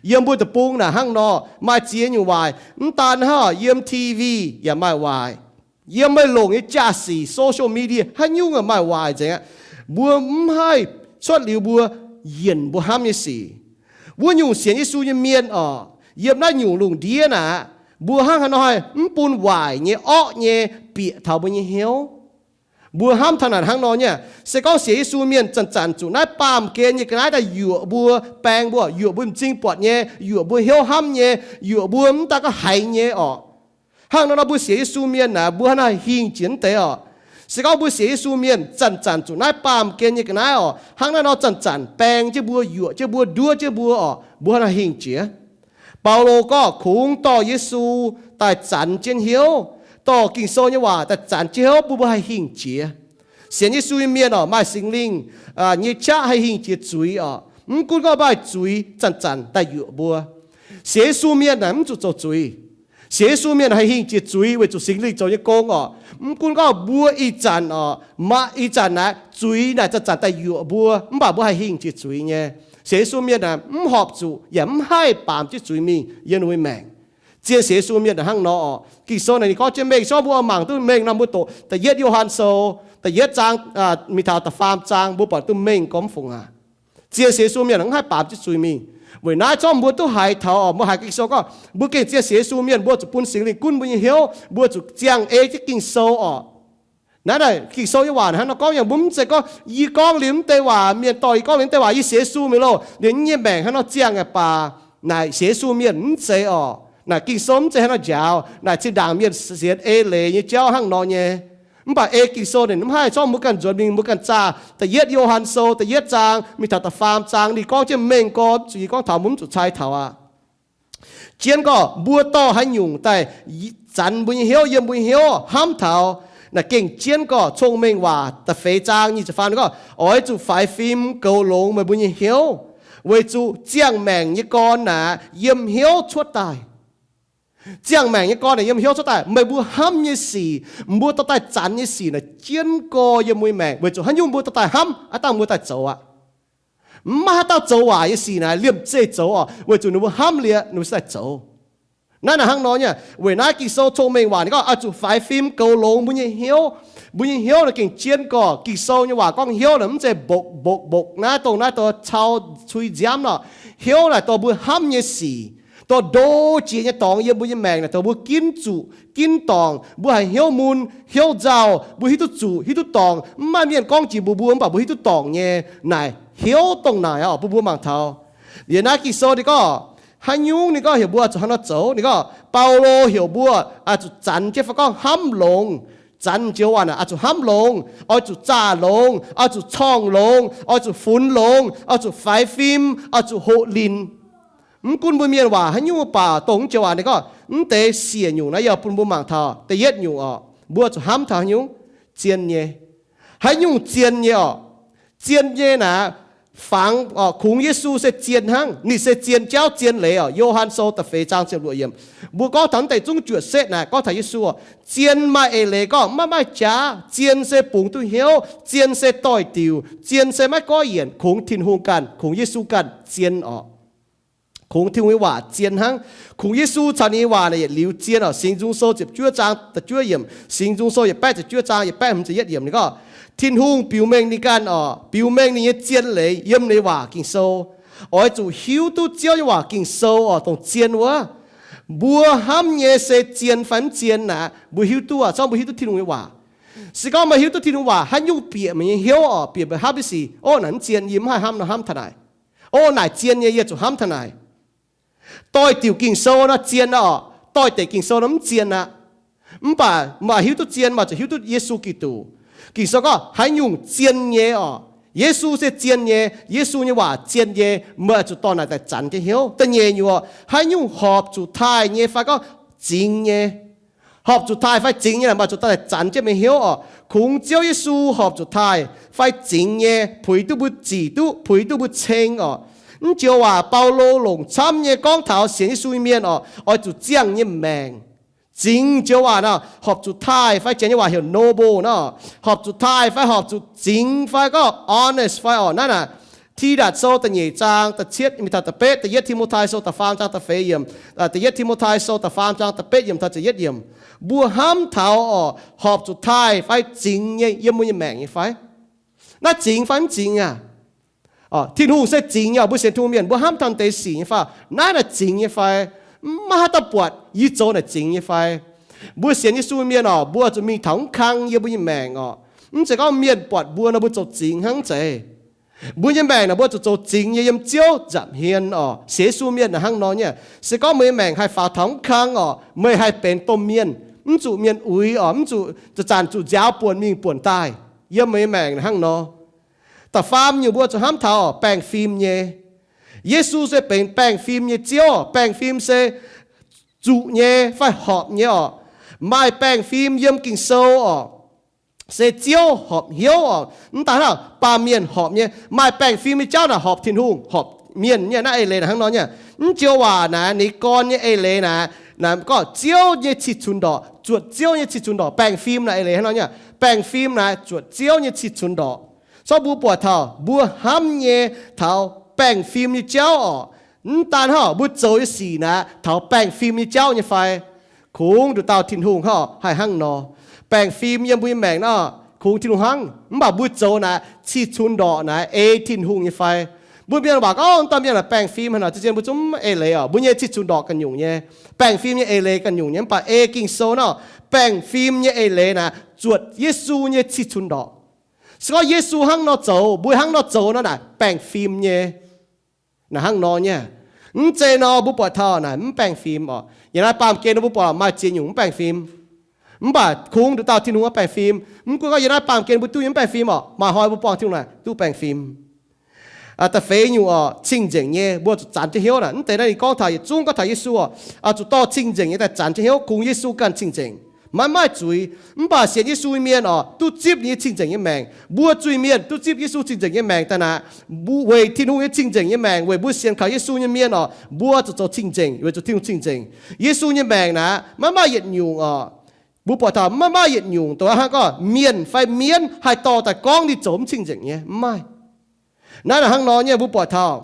yiem mbuo deic-bung naaic hnangv nor, maaih ziex nyungc waaic. Mv daan hnangv, yiem T V yaac maaih waaic. Yiem meih longc nyei jaa-sic, social media, haaix nyungc yaac maaih waaic nzengc aqv. Mbuo mv haih cuotv liuz mbuo yienc mbuo hnamv nyei sic. Wuov nyungc sienx Yesu nyei mienh oc, yiem naaiv nyungc lungh ndiev naaic, mbuo hnangv haaix nor haih mv bun waaic nyei, orqv nyei bieqc taux mbuo nyei hnyouv? Mbuo hnamv taux naaic hnangv nor nyei. Se gorngv sienx Yesu mienh zanc-zanc zuqc naaiv baamh gen nyei ga'naaiv daaih yuoqc mbuo, baeng mbuo, yuoqc mbuo m'zing buatc nyei, yuoqc mbuo hnyouv hnamv nyei, yuoqc mbuo mv daan gorngv haiz nyei oc. Hnangv nor nor mbuo sienx Yesu mienh naaic, mbuo hnangv naaic hingh jiex mv deix oc. Se gorngv mbuo sienx Yesu mienh zanc-zanc zuqc naaiv baamh gen nyei ga'naaiv oc, hnangv naaiv nor zanc-zanc baeng jienv mbuo, yuoqc jienv mbuo, nduov jienv mbuo oc, mbuo hnangv naaic hingh jiex. Baulo gorngv kungx dorh Yesu daaih zanc jienv hnyouv, dorh Ging-Sou nyei waac daaih zanc jienv hnyouv bun mbuo haih hingh jiex. Sienx Yesu nyei mienh oc, maaih Singx Lingh nyei qaqv haih hingh jiex zuiz oc. Mv gunv gorngv maaih zuiz zanc-zanc daaih yuoqc mbuo, sienx Yesu mienh naaic mv zuqc zoux zuiz. Sienx Yesu mienh haih hingh jiex zuiz weic zuqc Singx Lingh zoux nyei gong oc. Mv gunv gorngv mbuo ih zanc oc, maaih ih zanc naaic zuiz naaic zanc-zanc daaih yuoqc mbuo, mv baac mbuo haih hingh jiex zuiz nyei. Sienx Yesu mienh naaic mv horpc zuqc yaac mv haih baamz jienv zuiz mingh yiem ninh mbuo maengc. Zien sienx Yesu mienh naaic hnangv nor oc. Ging-Sou naaic ninh gorngv jienv mengh, se gorngv mbuo oix mangc duqv mengh nor, mbuo doqc da'yietv Yo^han Sou da'yietv zaang mingh taux da'faam zaang, mbuo buatc duqv mengh gormx fungc aac. Zien sienx Yesu mienh mv haih baamz jienv zuiz mingh. Weic naaiv zorqv mbuo duqv haiz taux oc, mbuo haiz Ging-Sou gorngv mbuo gengh zien sienx Yesu mienh, mbuo zuqc bun Singx Lingh gunv mbuo nyei hnyouv, mbuo zuqc ziangh ei jienv Ging-Sou oc. Naaiv naaic Ging-Sou nyei waac hnangv nor gorngv, yaac mbuo mv zeiz gorngv yie gorngv liuz mv deix waac, mienh dorh yie gorngv liuz mv deix waac, yie sienx Yesu mi'aqv loh, liuz nyei maengc hnangv nor ziangh aqv baac naaic sienx Yesu mienh mv zeiz oc. Naaic Ging-Sou mv zeiz hnangv nor njaaux. Naaic zinh ndaangc mienh sienx ei leiz nyei jauv hnangv nor nyei. Mv baac ei Ging-Sou ninh mv haih, zorqv mbuo ganh nzuonx mingh, mbuo ganh zaah da'yietv Yo^han Sou da'yietv zaang mingh taux da'faam zaang, ninh gorngv jienv mengh gorx, zuqc yie gorngv taux mbuo mv zuqc cai taux aqv. Jienv gorx mbuo dorh haaix nyungc daaih zanx mbuo nyei hnyouv, yiem mbuo nyei hnyouv hnamv taux, naaic gengh jienv gorx Cong-Mengh Waac da'feix zaang nyic ziepc faam gorngv, oix zuqc faix fim goux longx meih mbuo nyei hnyouv, weic zuqc ziangh maengc nyei gorn naaic yiem hnyouv cuotv daaih. Ziangh maengc nyei gorn naaic yiem hnyouv cuotv daaih. Meih mbuo hnamv nyei sic, mbuo dorh daaih zanx nyei sic naaic jienv gorx yiem mbuo nyei maengc, weic zuqc haaix nyungc mbuo dorh daaih hnamv, aav dangh mbuo daaih zoux aqv. Mv maaih haaix dauh zoux waaic nyei sic naaic liemh zeih zoux oc, weic zuqc ninh mbuo hnamv liuz ninh mbuo daaih zoux. Naaiv naaic hnangv nor nyei. Weic naaiv Ging-Sou Cong-Mengh Waac ninh gorngv oix zuqc faix fim goux longx mbuo nyei hnyouv. Mbuo nyei hnyouv naaic gengh jienv gorx. Ging-Sou nyei waac gorngv hnyouv naaic mv zeiz mbokc mbokc mbokc naaiv dongh naaiv dorh cau cui nziaamv nor. Hnyouv naaic dorh mbuo hnamv nyei sic, dorh ndo jiex nyei dorngx yiem mbuo nyei maengc naaic, dorh mbuo ginv zuqc ginv dorngc, mbuo haiz hnyouv mun hnyouv nzauh, mbuo hiuv duqv zuqc hiuv duqv dorngc. Mv maaih mienh gorngv jiex mbuox mbuo, mv baac mbuo hiuv duqv dorngc nyei naaic hnyouv dongh naaic oc, bun mbuo mangc taux. Liuz naaiv Ging-Sou ninh gorngv haaix nyungc, ninh gorngv heuc mbuo zuqc hnangv nor zoux. Ninh gorngv Baulo heuc mbuo oix zuqc zanx jienv fai gorngv hnamv longx. Zanx joux waac naaic oix zuqc hnamv longx, oix zuqc zaah longx, oix zuqc corngh longx, oix zuqc funx longx, oix zuqc faix fim, oix zuqc hoqc linc. Mv gunv mbuo mienh waac haaix nyungc baac dongh mv joux waac ninh gorngv mv deix siec nyungc naaiv yaac bun mbuo mangc taux da'yietv nyungc oc, mbuo zuqc hnamv taux haaix nyungc? Zien nyei. Haaix nyungc zien nyei oc? Zien nyei naaic, fangx oc, kungx Yesu se zien hnangv. Ninh se zien jauv zien leiz oc. Yo^han Sou da'feix zaang ziepc luoqc yiemc, mbuo gorngv taux mv deix zungv juoqc setv naaic gorngv taux Yesu oc, zien maaih eix leiz gorngv maiv maaih jaax. Zien se bungx duqv hnyouv. Zien se doix-diuc. Zien se maiv goiv yienc. Kungx Tin-Hungh ganh, kungx Yesu ganh zien oc. Kungx Tin-Hungh nyei waac zien hnangv. Kungx Yesu caux ninh nyei waac naaic yietc liuz zien oc. Singx Nzung Sou ziepc juov zaang da'juov yiemc, Singx Nzung Sou yietc baeqv ziepc juov zaang yietc baeqv hmz ziepc yietv yiemc ninh gorngv, Tin-Hungh biux mengh ninh ganh oc, biux mengh ninh nyei zien leiz yiem ninh nyei waac Ging-Sou. Oix zuqc hiuv duqv Ziouv nyei waac Ging-Sou oc, dongh zien wuov. Mbuo hnamv nyei se zien fai mv zien naaic, mbuo hiuv duqv aqv, zorqv mbuo hiuv duqv Tin-Hungh nyei waac. Se gorngv meih hiuv duqv Tin-Hungh waac, haaix nyungc bieqc meih nyei hnyouv oc, bieqc meih hnamv nyei sic, ov, naaic mv zien, yie mv haih hnamv nor hnamv taux naaic. Ov, naaic zien nyei, yie zuqc hnamv taux naaic. Doix-diuc Ging-Sou nor zien aqv oc, doix-dekc Ging-Sou nor mv zien aqv. Mv baac maaih hiuv duqv zien, maaih zuqc hiuv duqv Yesu Giduc. Ging-Sou gorngv haaix nyungc zien nyei oc, Yesu se zien nyei, Yesu nyei waac zien nyei, meih zuqc dorh naaic daaih zanc jienv hnyouv. Da'nyeic nyungc oc, haaix nyungc horpc zuqc taaih nyei fai gorngv zingx nyei. Horpc zuqc taaih fai zingx nyei naaic, meih zuqc dorh daaih zanc jienv meih hnyouv oc. Kungx Ziouv Yesu horpc zuqc taaih fai zingx nyei, puix duqv mbuo zic duqv, puix duqv mbuo ceng oc. Mv joux waac Baulo longc camv nyei gorngv taux sienx Yesu nyei mienh oc, oix zuqc ziangh nyei maengc. Zingx joux waac nor, horpc zuqc taaih fai janx nyei waac heuc noble nor, horpc zuqc taaih fai horpc zuqc zingx fai gorngv honest fai oc. Naaiv naaic, Tidatc Sou da'nyeic zaang da'cietv mingh taux da'betv, da'yietv Ti^mo^tai Sou da'faam zaang da'feix yiemc, da'yietv Ti^mo^tai Sou da'faam zaang da'betv yiemc taux ziepc yietv yiemc. Mbuo hnamv taux oc, horpc zuqc taaih fai zingx nyei yiem mbuo nyei maengc nyei fai? Naaiv zingx fai mv zingx aqv? Tin-Hungh se zingx nyei oc. Mbuo sienx Tin-Hungh mienh, mbuo hnamv taux deix sic nyei fai? Naaiv naaic zingx nyei fai? Maiv haaix dauh buatc yie zoux naaic zingx nyei fai? Mbuo sienx Yesu mienh oc, mbuo zuqc mingh taux mv kang yiem mbuo nyei maengc oc. Mv zeiz gorngv mienh buatc mbuo nor mbuo zoux zingx hnangv, mv zeiz. Mbuo nyei maengc naaic mbuo zuqc zoux zingx nyei yiem Ziouv nza'hmien oc. Sienx Yesu mienh naaic hnangv nor nyei. Se gorngv meih nyei maengc haih faaux taux mv kang oc, meih haih benx domh mienh, mv zuqc mienh uix oc, mv zuqc zanc-zanc zuqc nziaaux buonc mingh buonc daaih. Yiem meih nyei maengc naaic hnangv nor. Da'faam nyungc mbuo zuqc hnamv taux baengh fim nyei. Yesu se benx baengh fim nyei Ziouv. Baengh fim se zuqc nyei fai horpc nyei oc. Maaih baengh fim yiem Ging-Sou oc, se Ziouv horpc hnyouv oc. Mv daan hnangv, baamh mienh horpc nyei. Maaih baengh fim nyei jauv naaic horpc Tin-Hungh, horpc mienh nyei. Naaiv eix leiz naaic hnangv nor nyei. Mv joux waac naaic, ninh gorn nyei eix leiz naaic, naaic gorngv Ziouv nyei cih cunx ndorqc, zuotc Ziouv nyei cih cunx ndorqc. Baengh fim naaic eix leiz hnangv nor nyei. Baengh fim naaic zuotc Ziouv nyei cih cunx ndorqc. Zorqv mbuo buatc taux mbuo hnamv nyei taux baengh fim nyei jauv oc. Mv daan hnangv, mbuo zoux nyei sic naaic taux baengh fim nyei jauv nyei fai? Kungx nduqc dauh Tin-Hungh hnangv haih hnangv nor. Baengh fim yiem mbuo nyei maengc nor, kungx Tin-Hungh hnangv. Mv baac mbuo zoux naaic cih cunx ndorqc naaic ei Tin-Hungh nyei fai? Mbuo mienh waac gorngv, Wuov dauh mienh naaic baengh fim haaix nor? Zien-zien mbuo zungv mv eix leiz oc. Mbuo nyei cih cunx ndorqc ganh nyungc nyei. Baengh fim nyei eix leiz ganh nyungc nyei. Mv baac ei Ging-Sou nor, baengh fim nyei eix leiz naaic zuotc Yesu nyei cih cunx ndorqc. Se gorngv Yesu hnangv nor zoux, mbuo hnangv nor zoux nor naaic baengh fim nyei. Naaic hnangv nor nyei. Mv zeiz nor mbuo buatc taux naaic mv baengh fim oc. Yiem naaiv baamh gen mbuo buatc maaih ziex nyungc mv baengh fim. Mv baac kungx nduqc dauh Tin-Hungh mv baengh fim. Mv gunv gorngv yiem naaiv baamh gen mbuo duqv nyei mv baengh fim oc, maaih hnoi mbuo buangh Tin-Hungh naaic duqv baengh fim. Da'feix nyungc oc, cing-nzengc nyei, mbuo zuqc zanc jienv hnyouv naaic. Mv deix naaiv ninh gorngv taux, yietc zungv gorngv taux Yesu oc, zuqc dorh cing-nzengc nyei daaih zanc jienv hnyouv, kungx Yesu ganh cing-nzengc. Maiv maaih zuiz. Mv baac sienx Yesu nyei mienh oc, duqv zipv ninh nyei cing-nzengc nyei maengc. Mbuo zuiz-mienh duqv zipv Yesu cing-nzengc nyei maengc daaih naaic, mbuo weic Tin-Hungh nyei cing-nzengc nyei maengc, weic mbuo sienx kaux Yesu nyei mienh oc, mbuo zuqc zoux cing-nzengc, weic zuqc Tin-Hungh cing-nzengc. Yesu nyei maengc naaic maiv maaih yietc nyungc oc. Mbuo buatc taux maiv maaih yietc nyungc dongh hnangv gorngv mienh fai mienv haih dorh daaih gorngv ninh zoux mv cing-nzengc nyei, mv maaih. Naaiv naaic hnangv nor nyei mbuo buatc taux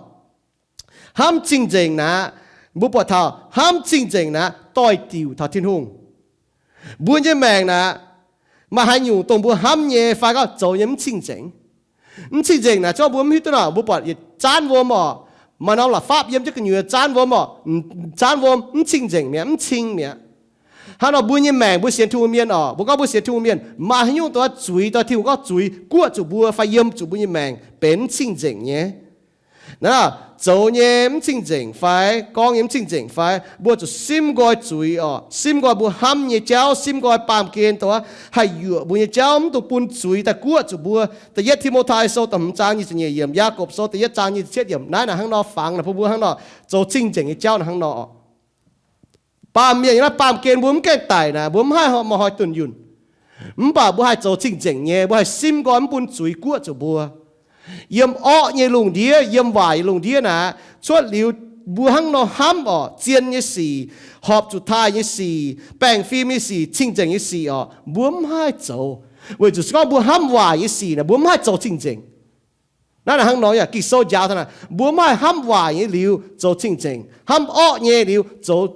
hnamv cing-nzengc naaic, mbuo buatc taux hnamv cing-nzengc naaic doix-diuc taux Tin-Hungh. Mbuo nyei maengc naaic, maaih haaix nyungc dongh mbuo hnamv nyei fai gorngv zoux nyei mv cing-nzengc? Mv cing-nzengc naaic, zorqv mbuo mv hiuv duqv nor, mbuo buatc yietc zaanv wuom oc, maaih norm la'fapv yiem jienv gu'nyuoz zaanv wuom oc, zaanv wuom mv cing-nzengc mi'aqv, mv cing mi'aqv. Hnangv nor mbuo nyei maengc, mbuo sienx Tin-Hungh mienh oc, mbuo gorngv mbuo sienx Tin-Hungh mienh, maaih haaix nyungc dongh zuiz, dongh Tin-Hungh gorngv zuiz guoqv zuqc mbuo fai yiem zuqc mbuo nyei maengc benx mv cing-nzengc nyei. Naaiv zoux nyei mv cing-nzengc fai gorngv nyei mv cing-nzengc fai, mbuo zuqc simv nqoi zuiz oc, simv nqoi mbuo hnamv nyei jauv, simv nqoi baamh gen dongh haih yuoqc mbuo nyei jauv, mv dungx bun zuiz daaih guoqv zuqc mbuo. Da'yietv Ti^mo^tai Sou da'hmz zaang nyic ziepc nyeic yiemc, Yaagorpc Sou da'yietv zaang nyic ziepc cietv yiemc, naaiv naaic hnangv nor fangx naaic bun mbuo hnangv nor zoux cing-nzengc nyei jauv naaic hnangv nor. Baamh mienh yiem naaiv baamh gen mbuo mv gaengh daic naaic, mbuo mv haih maaih hnoi dunh yunh. Mv baac mbuo haih zoux cing-nzengc nyei, mbuo haih simv nqoi mv bun zuiz guoqv zuqc mbuo. Yiem orqv nyei lungh ndiev, yiem waaic nyei lungh ndiev naaic, cuotv liuz mbuo hnangv nor hnamv oc, zien nyei sic, horpc zuqc taaih nyei sic, baengh fim nyei sic, cing-nzengc nyei sic oc, mbuo mv haih zoux, weic zuqc se gorngv mbuo hnamv waaic nyei sic naaic, mbuo mv haih zoux cing-nzengc. Naaiv naaic hnangv nor yaac Ging-Sou njaaux taux naaic, mbuo mv haih hnamv waaic nyei liuz zoux cing-nzengc, hnamv orqv nyei liuz zoux,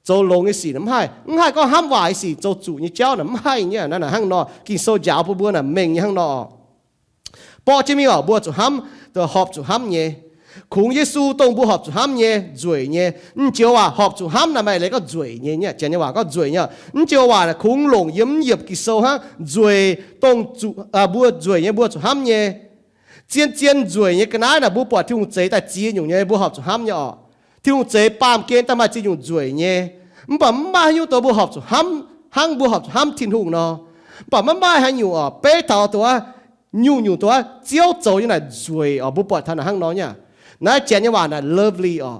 zoux longx nyei sic naaic mv haih. Mv haih gorngv hnamv waaic nyei sic zoux zuqc nyei jauv naaic mv haih nyei. Naaiv naaic hnangv nor, Ging-Sou njaaux bun mbuo naaic mengh nyei hnangv nor. Borqv jienv mingh oc, mbuo zuqc hnamv, horpc zuqc hnamv nyei. Kungx Yesu dongh mbuo horpc zuqc hnamv nyei, nzueic nyei. M'njoux waac horpc zuqc hnamv naaic maaih leiz gorngv nzueic nyei, janx nyei waac gorngv nzueic nyei. M'njoux waac naaic kungx longc yiem m'yiemc Ging-Sou hnangv, nzueic dongh zuqc, mbuo nzueic nyei mbuo zuqc hnamv nyei. Zien-zien nzueic nyei ga'naaiv naaic mbuo buatc Tin-Hungh zeix daaih ziex nyungc nyei mbuo horpc zuqc hnamv nyei oc. Tin-Hungh zeix baamh gen daaih maaih ziex nyungc nzueic nyei. Mv baac mv maaih haaix nyungc dongh mbuo horpc zuqc hnamv hnangv mbuo horpc zuqc hnamv Tin-Hungh nor. Mv baac maiv maaih haaix nyungc oc, beiv taux dongh wuov nyungc-nyungc dongh wuov Ziouv zoux nyei naaic nzueic oc. Mbuo buatc taux naaic hnangv nor nyei. Naaiv janx nyei waac naaic lovely oc.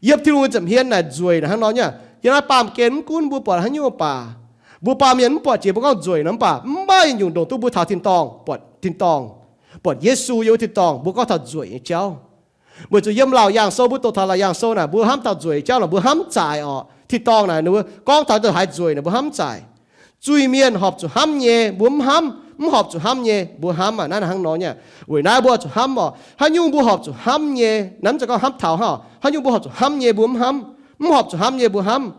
Yiem Tin-Hungh nyei nza'hmien naaic nzueic naaic hnangv nor nyei. Yiem naaiv baamh gen mv gunv mbuo buatc haaix nyungc baac, mbuo baamh mienh mv buatc jiex mbuo gorngv nzueic nor, mv baac mv maaih nyungc ndongc duqv mbuo taux tin-dorngh, buatc tin-dorngh, buatc Yesu yiem wuov tin-dorngh mbuo gorngv taux nzueic nyei jauv. Weic zuqc yiem Laauc Yaangh Sou mbuo doqc taux Laauc Yaangh Sou naaic mbuo hnamv taux nzueic jauv naaic mbuo hnamv mv zaaix oc. Tin-dorngh naaic ninh mbuo gorngv taux dongh haaix nzueic naaic mbuo hnamv mv zaaix. Zuiz-mienh horpc zuqc hnamv nyei mbuo mv hnamv, mv horpc zuqc hnamv nyei mbuo hnamv aqv. Naaiv naaic hnangv nor nyei. Weic naaiv mbuo zuqc hnamv oc. Haaix nyungc mbuo horpc zuqc hnamv nyei, naaiv mv zeiz gorngv hnamv taux hnangv oc, haaix nyungc mbuo horpc zuqc hnamv nyei mbuo mv hnamv, mv horpc zuqc hnamv nyei mbuo hnamv.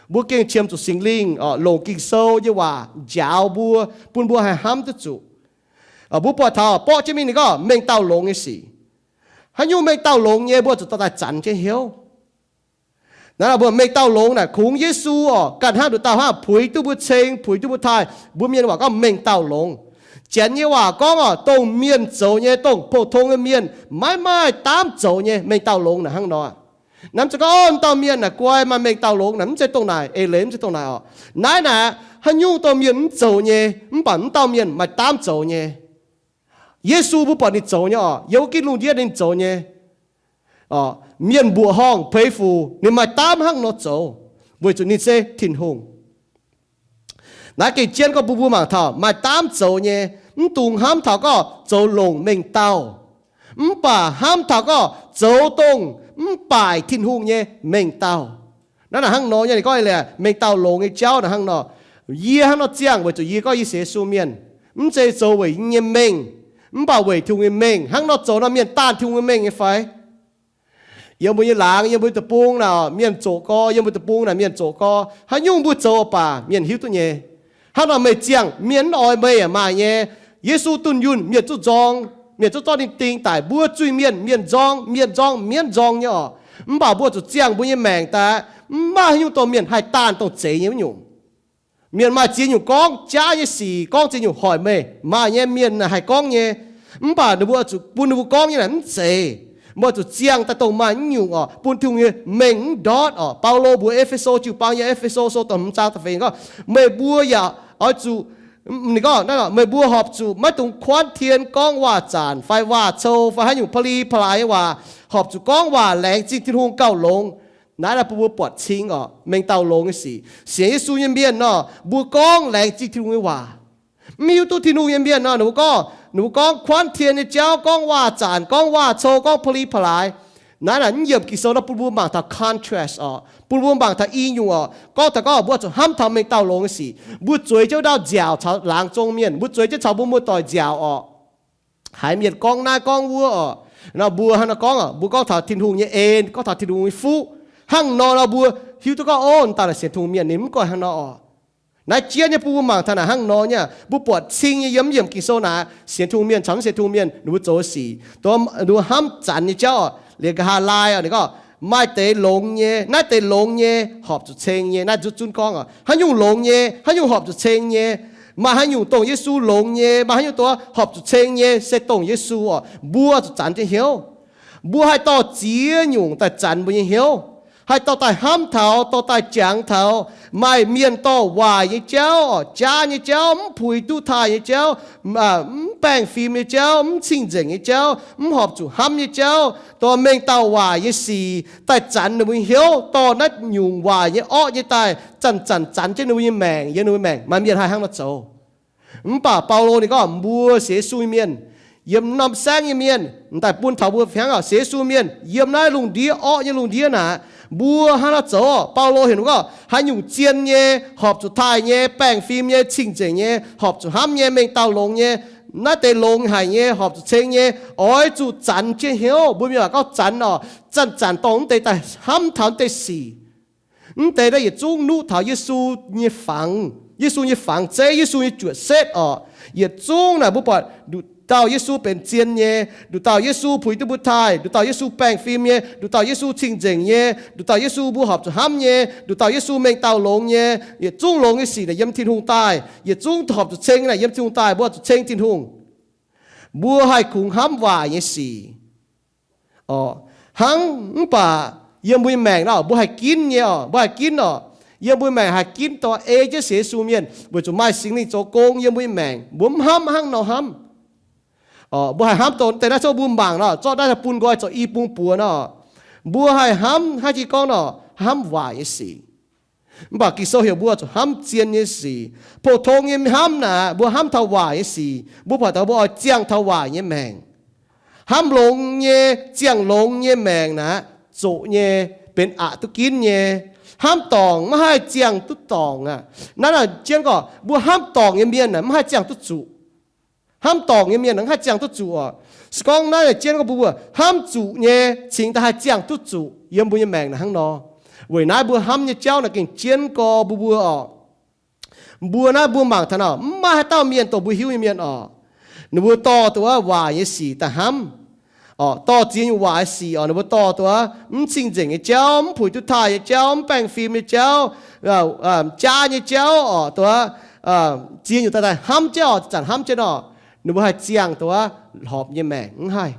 Mbuo gengh qiemx zuqc Singx Lingh oc, longc Ging-Sou nyei waac njaaux mbuo, bun mbuo haih hnamv duqv zuqc. Mbuo buatc taux borqv jienv mingh ninh gorngv mengh dauh longx nyei sic. Haaix nyungc mengh dauh longx nyei mbuo zuqc dorh daaih zanc jienv hnyouv. Naaiv mbuo mengh dauh longx naaic kungx Yesu oc, ganh hnangv nduqc dauh hnangv puix duqv mbuo ceng, puix duqv mbuo taaih. Mbuo mienh waac gorngv mengh dauh longx. Janx nyei waac gorngv oc, dongh mienh zoux nyei, dongh pou-tong nyei mienh maiv maaih daamv zoux nyei mengh dauh longx naaic hnangv nor. Naaiv mv zeiz gorngv, Ov, m'dauh mienh naaic guai maaih mengh dauh longx naaic, mv zeiz dongh naaic, eix leiz mv zeiz dongh naaic oc. Naaiv naaic haaix nyungc dongh mienh mv zoux nyei, mv baac m'dauh mienh maaih daamv zoux nyei. Yesu mbuo buatc ninh zoux nyei oc, yiem wuov gitv lungh ndiev ninh zoux nyei. Mienh mbuoqc horngh peix fuc ninh maaih daamv hnangv nor zoux, weic zuqc ninh se Tin-Hungh. Naaiv gengh jienv gorngv bun mbuo mangc taux maaih daamv zoux nyei, mv dungx hnamv taux gorngv zoux longc mengh dauh, mv baac hnamv taux gorngv zoux dongh mv baac Tin-Hungh nyei mengh dauh. Naaiv naaic hnangv nor nyei, ninh gorngv eix leiz mengh dauh longx nyei jauv naaic hnangv nor. Yie hnangv nor ziangh weic zuqc yie gorngv yie sienx Yesu mienh, mv zeiz zoux weic yie nyei mengh, mv baac weic Tin-Hungh nyei mengh. Hnangv nor zoux nor mienh daanh Tin-Hungh nyei mengh nyei fai? Yiem mbuo nyei laangz, yiem mbuo deic-bung naaic mienh zoqc gorx, yiem mbuo deic-bung naaic mienh zoqc gorx. Haaix nyungc mbuo zoux baac mienh hiuv duqv nyei. Hnangv nor meih ziangh mienh mv oix meih yaac maaih nyei. Yesu dunh yunh mienh zuqc nzorng. Mienh zungv zorqv ninh ding daic. Mbuo zuiz-mienh, mienh nzorng, mienh nzorng, mienv nzorng nyei orqc. Mv baac mbuo zuqc ziangh mbuo nyei maengc daaih, mv maaih haaix nyungc dongh mienh haih daanh dongh zeiz nyei wuov nyungc. Mienh maaih ziex nyungc gorngv jaav nyei sic, gorngv ziex nyungc hoic meih, maaih nyei mienh haih gorngv nyei. Mv baac ninh mbuo zuqc bun ninh mbuo gorngv nyei naaic mv zeiz. Mbuo zuqc ziangh daaih dongh maaih wuov nyungc orqc, bun Tin-Hungh nyei mengh mv ndortv orqc. Baulo mbuox E^fe^so jiu-baang, yiem E^fe^so Sou da'hmz zaang da'feix gorngv, meih mbuo yaac oix zuqc, ninh gorngv, meih mbuo horpc zuqc maiv dungx kuaanv tien gorngv waac-zanc fai waac-cou fai haaix nyungc pa'li pa'laaix nyei waac. Horpc zuqc gorngv waac laengz zingh Tin-Hungh gauh longx. Naaiv naaiv bun mbuo buatc cing orqc, mengh dauh longx nyei sic. Sienx Yesu nyei mienh nor, mbuo gorngv laengz zingh Tin-Hungh nyei waac. Mv hiuv duqv Tin-Hungh nyei mienh nor, ninh mbuo gorngv, ninh mbuo gorngv kuaanv tien nyei jauv, gorngv waac-zanc, gorngv waac-cou, gorngv pa'li pa'laaix. Naaiv naaiv yiem Ging-Sou nor bun mbuo mangc taux contrast orqc, bun mbuo mangc taux i nyungc orqc. Gorngv taux gorngv mbuo zuqc hnamv taux mengh dauh longx nyei sic. Mbuo zueiz jienv wuov dauh nziaauc caux laangz zong mienh, mbuo zueiz jienv caux mbuo muoz-doic nziaauc orqc. Haiz mienh gorngv naaiv gorngv wuov orqc, nor mbuo hnangv nor gorngv, mbuo gorngv taux Tin-Hungh nyei en, gorngv taux Tin-Hungh nyei fuqv. Hnangv nor nor mbuo hiuv duqv gorngv, ov, daaih naaic sienx Tin-Hungh mienh ninh mv goiv hnangv nor orqc. Naaiv jiex nyei bun mbuo mangc taux naaic hnangv nor nyei. Mbuo buatc cing nyei yiem yiemc Ging-Sou naaic, sienx Tin-Hungh mienh caux mv sienx Tin-Hungh mienh ninh mbuo zoux sic, ninh mbuo hnamv zanc nyei jauv orqc. Liuz nqa'haav laai orqc, ninh gorngv maaih deix longx nyei, naaiv deix longx nyei horpc zuqc ceng nyei. Naaiv zunv zunv gorngv orqc, haaix nyungc longx nyei, haaix nyungc horpc zuqc ceng nyei. Maaih haaix nyungc dongh Yesu longx nyei, maaih haaix nyungc dongh horpc zuqc ceng nyei, se dongh Yesu orqc. Mbuo zuqc zanc jienv hnyouv. Mbuo haih dorh ziex nyungc daaih zanc mbuo nyei hnyouv. Haih dorh daaih hnamv taux, dorh daaih jangx taux maaih mienh dorh waaic nyei jauv orqc, jaav nyei jauv, mv puix duqv taaih nyei jauv, mv baengh fim nyei jauv, mv cing-nzengc nyei jauv, mv horpc zuqc hnamv nyei jauv, dorh mengh dauh waaic nyei sic daaih zanc ninh mbuo nyei hnyouv, dorh naaiv nyungc waaic nyei orqv nyei daaih zanc-zanc zanc jienv ninh mbuo nyei maengc, yiem ninh mbuo maengc. Maaih mienh haih hnangv nor zoux. Mv baac Baulo ninh gorngv mbuo sienx Yesu nyei mienh, yiem norm saengv nyei mienh, m'daaih bun taux mbuo fih hnangv orqc, sienx Yesu mienh yiem naaiv lungh ndiev, orqv nyei lungh ndiev naaic, mbuo hnangv nor zoux orqc. Baulo heuc mbuo gorngv haaix nyungc zien nyei, horpc zuqc taaih nyei, baengh fim nyei, cing-nzengc nyei, horpc zuqc hnamv nyei, mengh dauh longx nyei, naaiv deix longx haic nyei, horpc zuqc ceng nyei, oix zuqc zanc jienv hnyouv. Mbuo mienh waac gorngv zanc orqc, zanc-zanc dorh mv deix daaih hnamv taux mv deix sic. Mv deix naaiv yietc zungv nuqv taux Yesu nyei fangx, Yesu nyei fangx zeiv, Yesu nyei juoqc setv orqc. Yietc zungv naaic mbuo buatc nduqc dauh Yesu benx zien nyei, nduqc dauh Yesu puix duqv mbuo taaih, nduqc dauh Yesu baengh fim nyei, nduqc dauh Yesu cing-nzengc nyei, nduqc dauh Yesu mbuo horpc zuqc hnamv nyei, nduqc dauh Yesu mengh dauh longx nyei. Yietc zungv longx nyei sic naaic yiem Tin-Hungh daaih. Yietc zungv horpc zuqc ceng naaic yiem Tin-Hungh daaih, mbuo zuqc ceng Tin-Hungh. Mbuo haih kungx hnamv waaic nyei sic. Orqc, hnangv mv baac yiem mbuo nyei maengc nor, mbuo haih ginv nyei orqc, mbuo haih ginv orqc. Yiem mbuo nyei maengc haih ginv dorh ei jienv sienx Yesu mienh weic zuqc maaih Singx Lingh zoux gong yiem mbuo nyei maengc. Mbuo mv hnamv hnangv nor hnamv. Orqc, mbuo haih hnamv dongh deix naaiv, zorqv mbuo mangc nor, zorqv naaiv daaih bun nqoi zoux i bung buoz nor, mbuo haih hnamv hnangv jiex gorngv nor, hnamv waaic nyei sic. Mv baac Ging-Sou heuc mbuo zuqc hnamv zien nyei sic. Pou-tong nyei hnamv naaic, mbuo hnamv taux waaic nyei sic, mbuo buatc taux mbuo oix ziangh taux waaic nyei maengc. Hnamv longx nyei, ziangh longx nyei maengc naaic, zoqc nyei, benx aqc duqv ginv nyei. Hnamv dorngc maiv haih ziangh duqv dorngc aqv. Naaiv naaic jienv gorngv mbuo hnamv dorngc nyei mienh naaic mv haih ziangh duqv zuqc. Hnamv dorngc nyei mienh mv haih ziangh duqv zuqc orqc. Se gorngv naaiv naaic jienv gorngv mbuo hnamv zuqc nyei cingx daaih haih ziangh duqv zuqc yiem mbuo nyei maengc naaic hnangv nor. Weic naaiv mbuo hnamv nyei jauv naaic gengh jienv gorx mbuo mbuo orqc. Mbuo naaiv mbuo mangc taux nor, mv maaih haaix dauh mienh dongh mbuo hiuv nyei mienh orqc, ninh mbuo dorh duqv waaic nyei sic daaih hnamv. Orqc, dorh ziex nyungc waaic nyei sic orqc, ninh mbuo dorh duqv mv cing-nzengc nyei jauv, mv puix duqv taaih nyei jauv, mv baengh fim nyei jauv, jaav nyei jauv orqc, duqv ziex nyungc daaih daaih hnamv jienv orqc, zanc hnamv jienv orqc, ninh mbuo haih ziangh duqv horpc nyei maengc mv haih.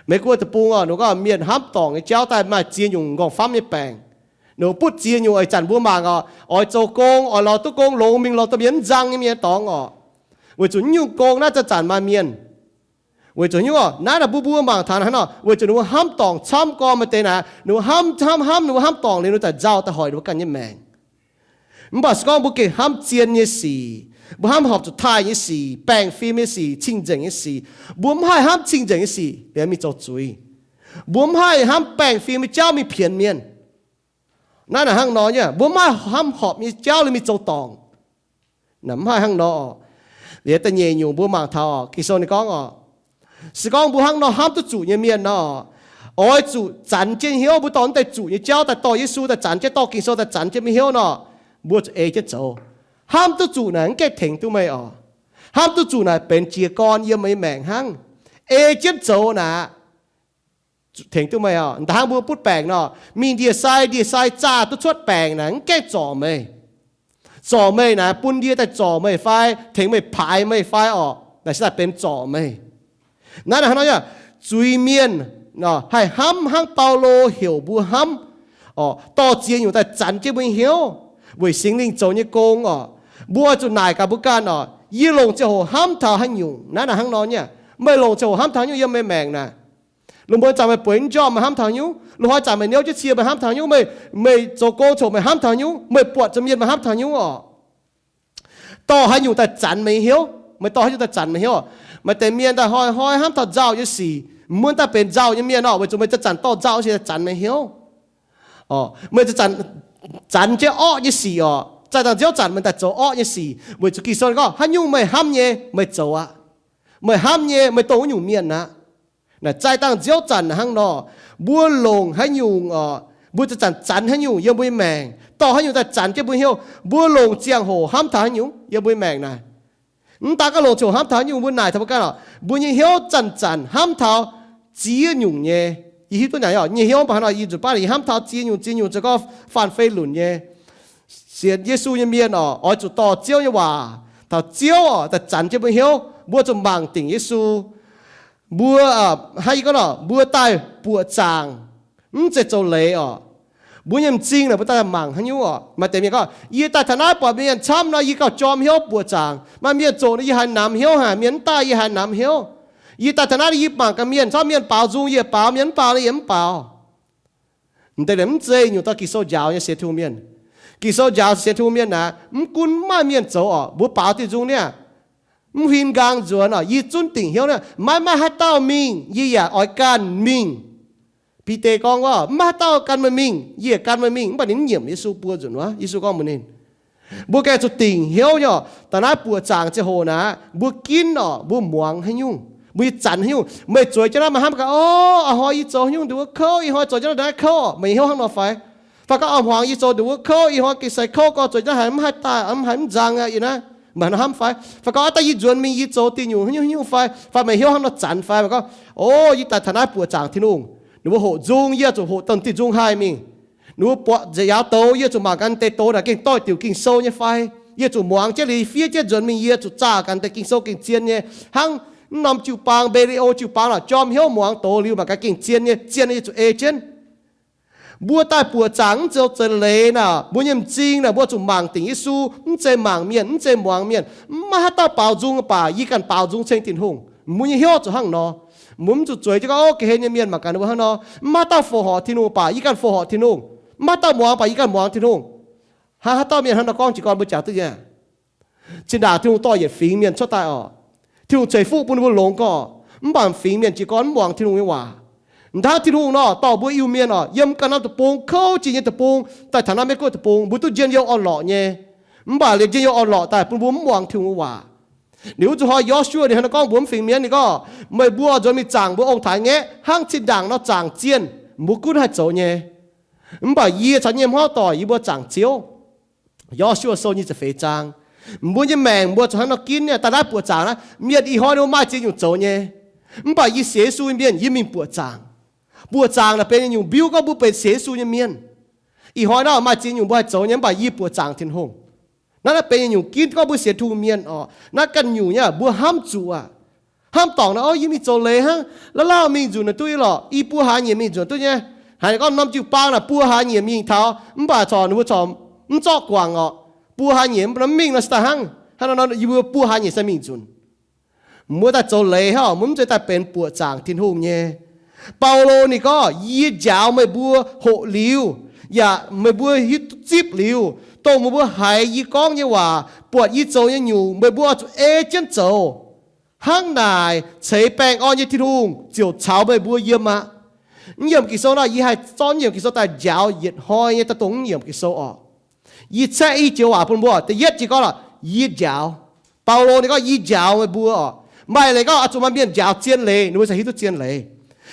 Meiv Guoqv deic-bung orqc, ninh gorngv mienh hnamv dorngc nyei jauv daaih maaih ziex nyungc nqorngv-famv nyei baengc. Ninh butv ziex nyungc, ih zanc mbuo mangc orqc, oix zoux gong, oix lorz duqv gong longx mingh lorz duqv mienh mv nzang nyei mienh dorngx orqc. Weic zuqc nyungc gong naaiv zanc-zanc maaih mienh. Weic zuqc nyungc orqc, naaiv naaic mbuo mbuo mangc taux hnangv nor, weic zuqc ninh mbuo hnamv dorngc camv gorngv maaih deix naaic, ninh mbuo hnamv hnamv hnamv, ninh mbuo hnamv dorngc liuz, ninh daaih nzauh daaih hoic ninh mbuo ganh nyei maengc. Mv baac se gorngv mbuo gengh hnamv zien nyei sic, mbuo hnamv horpc zuqc taaih nyei sic, baengh fim nyei sic, cing-nzengc nyei sic, mbuo mv haih hnamv cing-nzengc nyei sic liuz mingh zoux zuiz. Mbuo mv haih hnamv baengh fim nyei jauv mingh pienx mienh. Naaiv naaic hnangv nor nyei, mbuo mv haih hnamv horpc nyei jauv liuz mingh zoux dorngc. Naaic mv haih hnangv nor. Liuz da'nyeic nyungc mbuo mangc taux orqc, Ging-Sou ninh gorngv orqc, se gorngv mbuo hnangv nor hnamv duqv zuqc nyei mienh nor, oix zuqc zanc jienv hnyouv. Mbuo dorh naaiv deix zuqc nyei jauv daaih dorh Yesu daaih zanc jienv, dorh Ging-Sou daaih zanc jienv meih hnyouv nor, mbuo zuqc ei jienv zoux. Hnamv duqv zuqc naaic mv gaengh tengx duqv meih orqc. Hnamv duqv zuqc naaic benx jiez gorn yiem meih nyei maengc hnangv. ei jienv zoux naaic, tengx duqv meih oc. Da'hnangv mbuo butv baengc nor, mingh ndie-sai, ndie-sai zaah duqv cuotv baengc naaic, mv gaengh zorc meih. Zorc meih naaic, bun ndie daaih zorc meih fai tengx meih paaix meih fai orqc, naaic se daaih benx zorc meih. Naaiv hnangv nor, zuiz-mienh haih hnamv hnangv Baulo heuc mbuo hnamv, dorh ziex nyungc daaih zanc jienv mbuo nyei hnyouv weic Singx Lingh zoux nyei gong orqc. Mbuo oix zuqc naaic gaax mbuo ganh orqc, yie longc ziangh hoc hnamv taux haaix nyungc? Naaiv hnangv nor nyei, meih longc ziangh hoc hnamv taux haaix nyungc yiem meih maengc naaic? Lungh muonz zanc meih bueix njormh meih hnamv taux haaix nyungc? Lungh hnoi zanc meih niouv jienv cie meih hnamv taux haaix nyungc? Meih, meih zoux gong coc meih hnamv taux haaix nyungc? Meih buatc zuqc mienh meih hnamv taux haaix nyungc orqc? Dorh haaix nyungc daaih zanc meih nyei hnyouv? Meih dorh haaix nyungc daaih zanc meih hnyouv? Maaih deix mienh daaih hnoi-hnoi hnamv taux nzauh nyei sic, mv daaih benx nzauh nyei mienh orqc, weic zuqc meih zanc-zanc dorh nzauh nyei sic daaih zanc meih hnyouv orqc. Meih zanc-zanc zanc jienv orqv nyei sic orqc, zaih dangh nziouv zanc meih daaih zoux orqv nyei sic, weic zuqc Ging-Sou gorngv haaix nyungc meih hnamv nyei meih zoux aqv. Meih hnamv nyei meih dongh wuov nyungc mienh aqv. Naaic zaih dangh nziouv zanc hnangv nor, mbuo longc haaix nyungc orqc, mbuo zanc-zanc zanc haaix nyungc yiem mbuo nyei maengc, dorh haaix nyungc daaih zanc jienv mbuo hnyouv, mbuo longc ziangh hoc hnamv taux haaix nyungc yiem mbuo nyei maengc naaic. Mv daan gorngv longc ziangh hoc hnamv taux haaix nyungc, mbuo naaic taux mbuo ganh orqc, mbuo nyei hnyouv zanc-zanc hnamv taux ziex nyungc nyei. Yie hiuv duqv naaic orqc, nyei hnyouv mv baac hnangv nor yie nzunc baav yie hnamv taux ziex nyungc ziex nyungc zoux gorngv faanh fei lunc nyei. Sienx Yesu nyei mienh orqc, oix zuqc dorh Ziouv nyei waac taux Ziouv orqc daaih zanc jienv mbuo hnyouv. Mbuo zuqc mangc dingc Yesu. Mbuo, hnangv yie gorngv orqc, mbuo daaih buoqc zaangc, mv zeiz zoux leiz orqc. Mbuo nyei m'zing naaic mbuo daaih mangc haaix nyungc orqc. Maaih deix mienh gorngv, yie daaih taux naaiv buatc mienh camv nor yie gauh jorm hnyouv buoqc zaangc. Maaih mienh zoqc nor yie haiz namx hnyouv haic, mienh mv daaih yie haiz namx hnyouv. Yie daaih taux naaiv yie mangc gaax mienh camv, mienh baaux nzung yie baaux, mienh mv baaux nor yie mv baaux. M'deix liemh mv zeiz nyungc dorh Ging-Sou njaaux nyei sienx Tin-Hungh mienh. Ging-Sou njaaux sienx Tin-Hungh mienh naaic, mv gunv maaih mienh zoux orqc, mbuo baaux diuh nzung niaa, mv huin nqaang nzuonx orqc, yie zunv dingc hnyouv niaa, maiv maaih haaix dauh mingh yie yaac oix ganh mingh. Bide gorngv wuov, mv maaih haaix dauh gan meih mingh yie yaac gan meih mingh. Mv baac ninh mv nyiemc Yesu buo nzunc wuov. Yesu gorngv mbuox ninh, mbuo gengh zuqc dingc hnyouv nyei orqc. Daaih naaiv buoqc zaangc ziangh hoc naaic, mbuo ginv orqc, mbuo muangx haaix nyungc, mbuo nyei zanc haaix nyungc. Meih zueiz jienv naaiv meih hnamv gaax, o, aa hnoi yie zoux haaix nyungc nduqc wuov kouv, ih hnoi zoux jienv naaiv kouv orqc, meih nyei hnyouv hnangv nor fai? Fai gorngv, aa, hmuangx yie zoux nduqc wuov kouv, ih hnoi gengh sai kouv gorx, zoux jienv haaix mv haih daaih, mv haih mv nzang aqv yie naaiv, meih hnamv fai? Fai gorngv, aa, daaih yie nzuonx mingh yie zoux dingh nyungc haaix nyungc haaix nyungc fai? Fai meih hnyouv hnangv nor zanc fai? Meih gorngv, o, yie daaih taux naaiv buoqc zaangc Tin-Hungh, ninh mbuo hoqc nzung, yie zuqc hoqc dongh diuh nzung haih mingh. Ninh mbuo buatc nziaaux douz, yie zuqc mangc gaax deix douz naaic gengh doix-diuc Ging-Sou nyei fai? Yie zuqc muangx jienv liuz fiev jienv nzuonx mingh, yie zuqc zaah gaax deix Ging-Sou gengh zien nyei. Hnangv mv norm jiu-baang, video jiu-baang lorqc, jorm hnyouv muangx doz liuz mangc gaax gengh zien nyei, zien nyei yie zuqc ei jienv. Mbuo daaih buoqc zaangc mv zeiz leiz naaic, mbuo nyei m'zing naaic, mbuo zuqc mangc dingc Yesu, mv zeiz mangc mienh, mv zeiz muangx mienh. Mv maaih haaix dauh baaux nzung baac yie ganh baaux nzung ceng Tin-Hungh. Mbuo nyei hnyouv zuqc hnangv nor. Mbuo mv zuqc zueiz jienv gorngv, o, ga'hlen nyei mienh mangc gaax ninh mbuo hnangv nor. Mv maaih haaix dauh fongc horc Tin-Hungh baac yie ganh fongc horc Tin-Hungh. Mv maaih haaix dauh muangx baac yie ganh muangx Tin-Hungh. Hnangv haaix dauh mienh hnangv nor gorngv jiez gorn mbuo jaax duqv nyei. Zinh ndaangc Tin-Hungh dorh yietc fingx mienh cuotv daaih orqc, Tin-Hungh ceix fuqv bun ninh mbuo longx gorx, mv baac fingx mienh jiez gorn mv muangx Tin-Hungh nyei waac. Hnangv Tin-Hungh nor dorh mbuo Iu-Mienh orqc, yiem ganh norm deic-bung, kouv jiex nyei deic-bung, daaih taux naaiv Meiv-Guoqv deic-bung, mbuo duqv njien-youh orn-lorqc nyei. Mv baac liemh njien-youh orn-lorqc daaih bun mbuo mv muangx Tin-Hungh nyei waac. Liuz wuov zuqc hnoi Yo^su^waa ninh hnangv nor gorngv mbuox mv fingx mienh, ninh gorngv, meih mbuo nzuonx mingh zaangc mbuo ong-taaix-ngaeqv hnangv zinh ndaangc nor zaangc zienh, mbuo gunv haih zoux nyei. Mv baac yie caux nyei hmuangv doic yie mbuo zaangc Ziouv. Yo^su^waa Sou nyic ziepc feix zaang. Mbuo nyei maengc mbuo zuqc hnangv nor ginv nyei. Daaih naaiv buoqc zaangc naaiv, mienh ih hnoi ninh mbuo maaih ziex nyungc zoux nyei. Mv baac yie sienx Yesu nyei mienh, yie mingh buoqc zaangc. Buoqc zaangc naaic benx nyungc mbiuv gorngv mbuo benx sienx Yesu nyei mienh. Ih hnoi naaiv maaih ziex nyungc mbuo haih zoux nyei, mv baac yie buoqc zaangc Tin-Hungh. Naaiv, naaiv benx nyungc ginv gorngv mbuo sienx Tin-Hungh mienh orqc. Naaiv ganh nyungc nyei, mbuo hnamv zuqc aqv. Hnamv dorngc naaiv, o, yie mingh zoux leiz hnangv, lauh lauh mingh nzunc naaic duqv nyei lorqc, i buo hlaax nyieqc mingh nzunc duqv nyei. Haiz gorngv norm jiu-baang naaic buo hlaax nyieqc mingh taux, mv baac corc ninh mbuo corc mv zorqv guangc orqc. Buo hlaax nyieqc mv mingh nor se daaih hnangv. Hnangv nor yie mbuo buo hlaax nyieqc se mingh nzunc. Mbuo daaih zoux leiz hnangv orqc, mbuo mv zeiz daaih benx buoqc zaangc Tin-Hungh nyei. Baulo ninh gorngv, yie njaaux meih mbuo hoqc liuz, yaac meih mbuo hiuv duqv zipv liuz, dongh meih mbuo haiz yie gorngv nyei waac, buatc yie zoux nyei nyungc, meih mbuo oix zuqc ei jienv zoux. Hnangv naaic ceix baengh orn nyei Tin-Hungh ziouc caux meih mbuo yiem aqv. Mv yiemc Ging-Sou nor, yie haih zorqv mv yiemc Ging-Sou daaih njaaux yietc hnoi nyei daaih dongh mv yiemc Ging-Sou orqc. Yie caeqv i joux waac bun mbuo. Da'yietv jiex gorngv lorqc, yie njaaux. Baulo ninh gorngv, yie njaaux meih mbuo orqc. Maaih leiz gorngv oix zuqc maaih mienh njaaux zien leiz, ninh mbuo ziouc hiuv duqv zien leiz.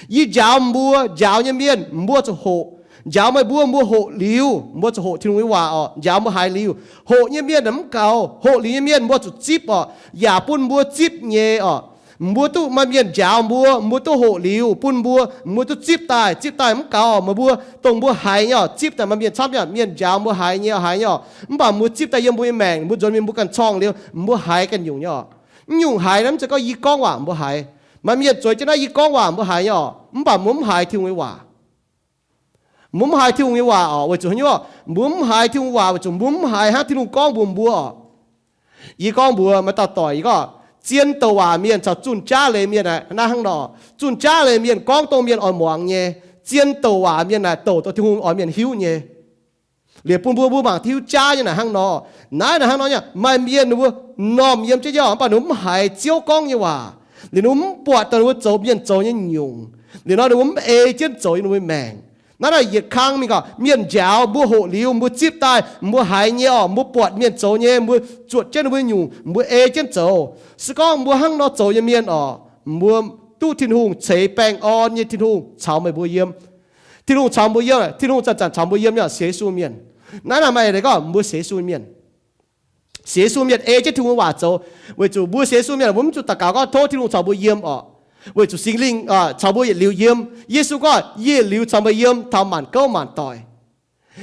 Yie njaaux mbuo, njaaux nyei mienh, mbuo zuqc hoqc. Njaaux meih mbuo, mbuo hoqc liuz, mbuo zuqc hoqc Tin-Hungh nyei waac orqc. Njaaux mbuo haiz liuz. Hoqc nyei mienh mv gaux, hoqc liuz nyei mienh mbuo zuqc zipv orqc, yaac bun mbuo zipv nyei orqc. Mbuo duqv maaih mienh njaaux mbuo, mbuo duqv hoqc liuz bun mbuo, mbuo duqv zipv daaih. Zipv daaih mv gaux, meih mbuo dongh mbuo haiz nyei oc, zipv daaih maaih mienh camv nyei, mienh njaaux mbuo haiz nyei, haiz nyei oc, mv baac mbuo zipv daaih yiem mbuo nyei maengc, mbuo nzuonx mingh mbuo ganh corng liuz, mbuo haiz ganh nyungc nyei oc. Mv nyungc haiz naaiv mv zeiz gorngv yie gorngv waac mbuo haiz. Maaih mienh zueiz jienv naaiv yie gorngv waac mbuo haiz nyei oc, mv baac mbuo mv haiz Tin-Hungh nyei waac. Mbuo mv haiz Tin-Hungh nyei waac oc, weic zuqc haaix nyungc? Mbuo mv haiz Tin-Hungh waac weic zuqc mbuo mv haiz hnangv Tin-Hungh gorngv mbuox mbuo oc. Yie gorngv mbuox maaih dauh doic, yie gorngv, zien douc waac mienh caux zunh jaav leiz mienh naaiv hnangv nor. Zunh jaav leiz mienh gorngv dongh mienh oix muangx nyei. Zien douc waac mienh naaic douc dongh Tin-Hungh oix mienh hiuv nyei. Liuz bun mbuo, mbuo mangc hiuv jaav nyei naaic hnangv nor. Naaiv naaic hnangv nor nyei, maaih mienh ninh mbuo m'normh yiem jienv nyei oc, mv baac ninh mbuo mv haiz Ziouv gorngv nyei waac. Liuz ninh mbuo mv buatc dongh ninh mbuo zoux mienh zoux nyei nyungc. Liuz nor ninh mbuo mv ei jienv zoux yiem ninh mbuo maengc. Naaiv naaic yietc kang mingh gorqv mienh njaaux, mbuo hoqc liuz, mbuo zipv daaih, mbuo haiz nyei oc, mbuo buatc mienh zoux nyei, mbuo zuotc jienv ninh mbuo nyungc, mbuo ei jienv zoux. Se gorngv mbuo hnangv nor zoux nyei mienh oc, mbuo duqv Tin-Hungh ceix baengh orn nyei Tin-Hungh caux meih mbuo yiem. Tin-Hungh caux mbuo yiem, Tin-Hungh zanc-zanc caux mbuo yiem nyei oc, sienx Yesu mienh. Naaiv naaic maaih eix leiz gorngv mbuo sienx Yesu mienh. Sienx Yesu mienh ei jienv Tin-Hungh waac zoux. Weic zuqc mbuo sienx Yesu mienh, mbuo mv zuqc daux gaux gorngv tov Tin-Hungh caux mbuo yiem oc. Weic zuqc Singx Lingh caux mbuo yietc liuz yiem. Yesu gorngv, yie yietc liuz caux meih yiem taux maanc gouv maanc doic.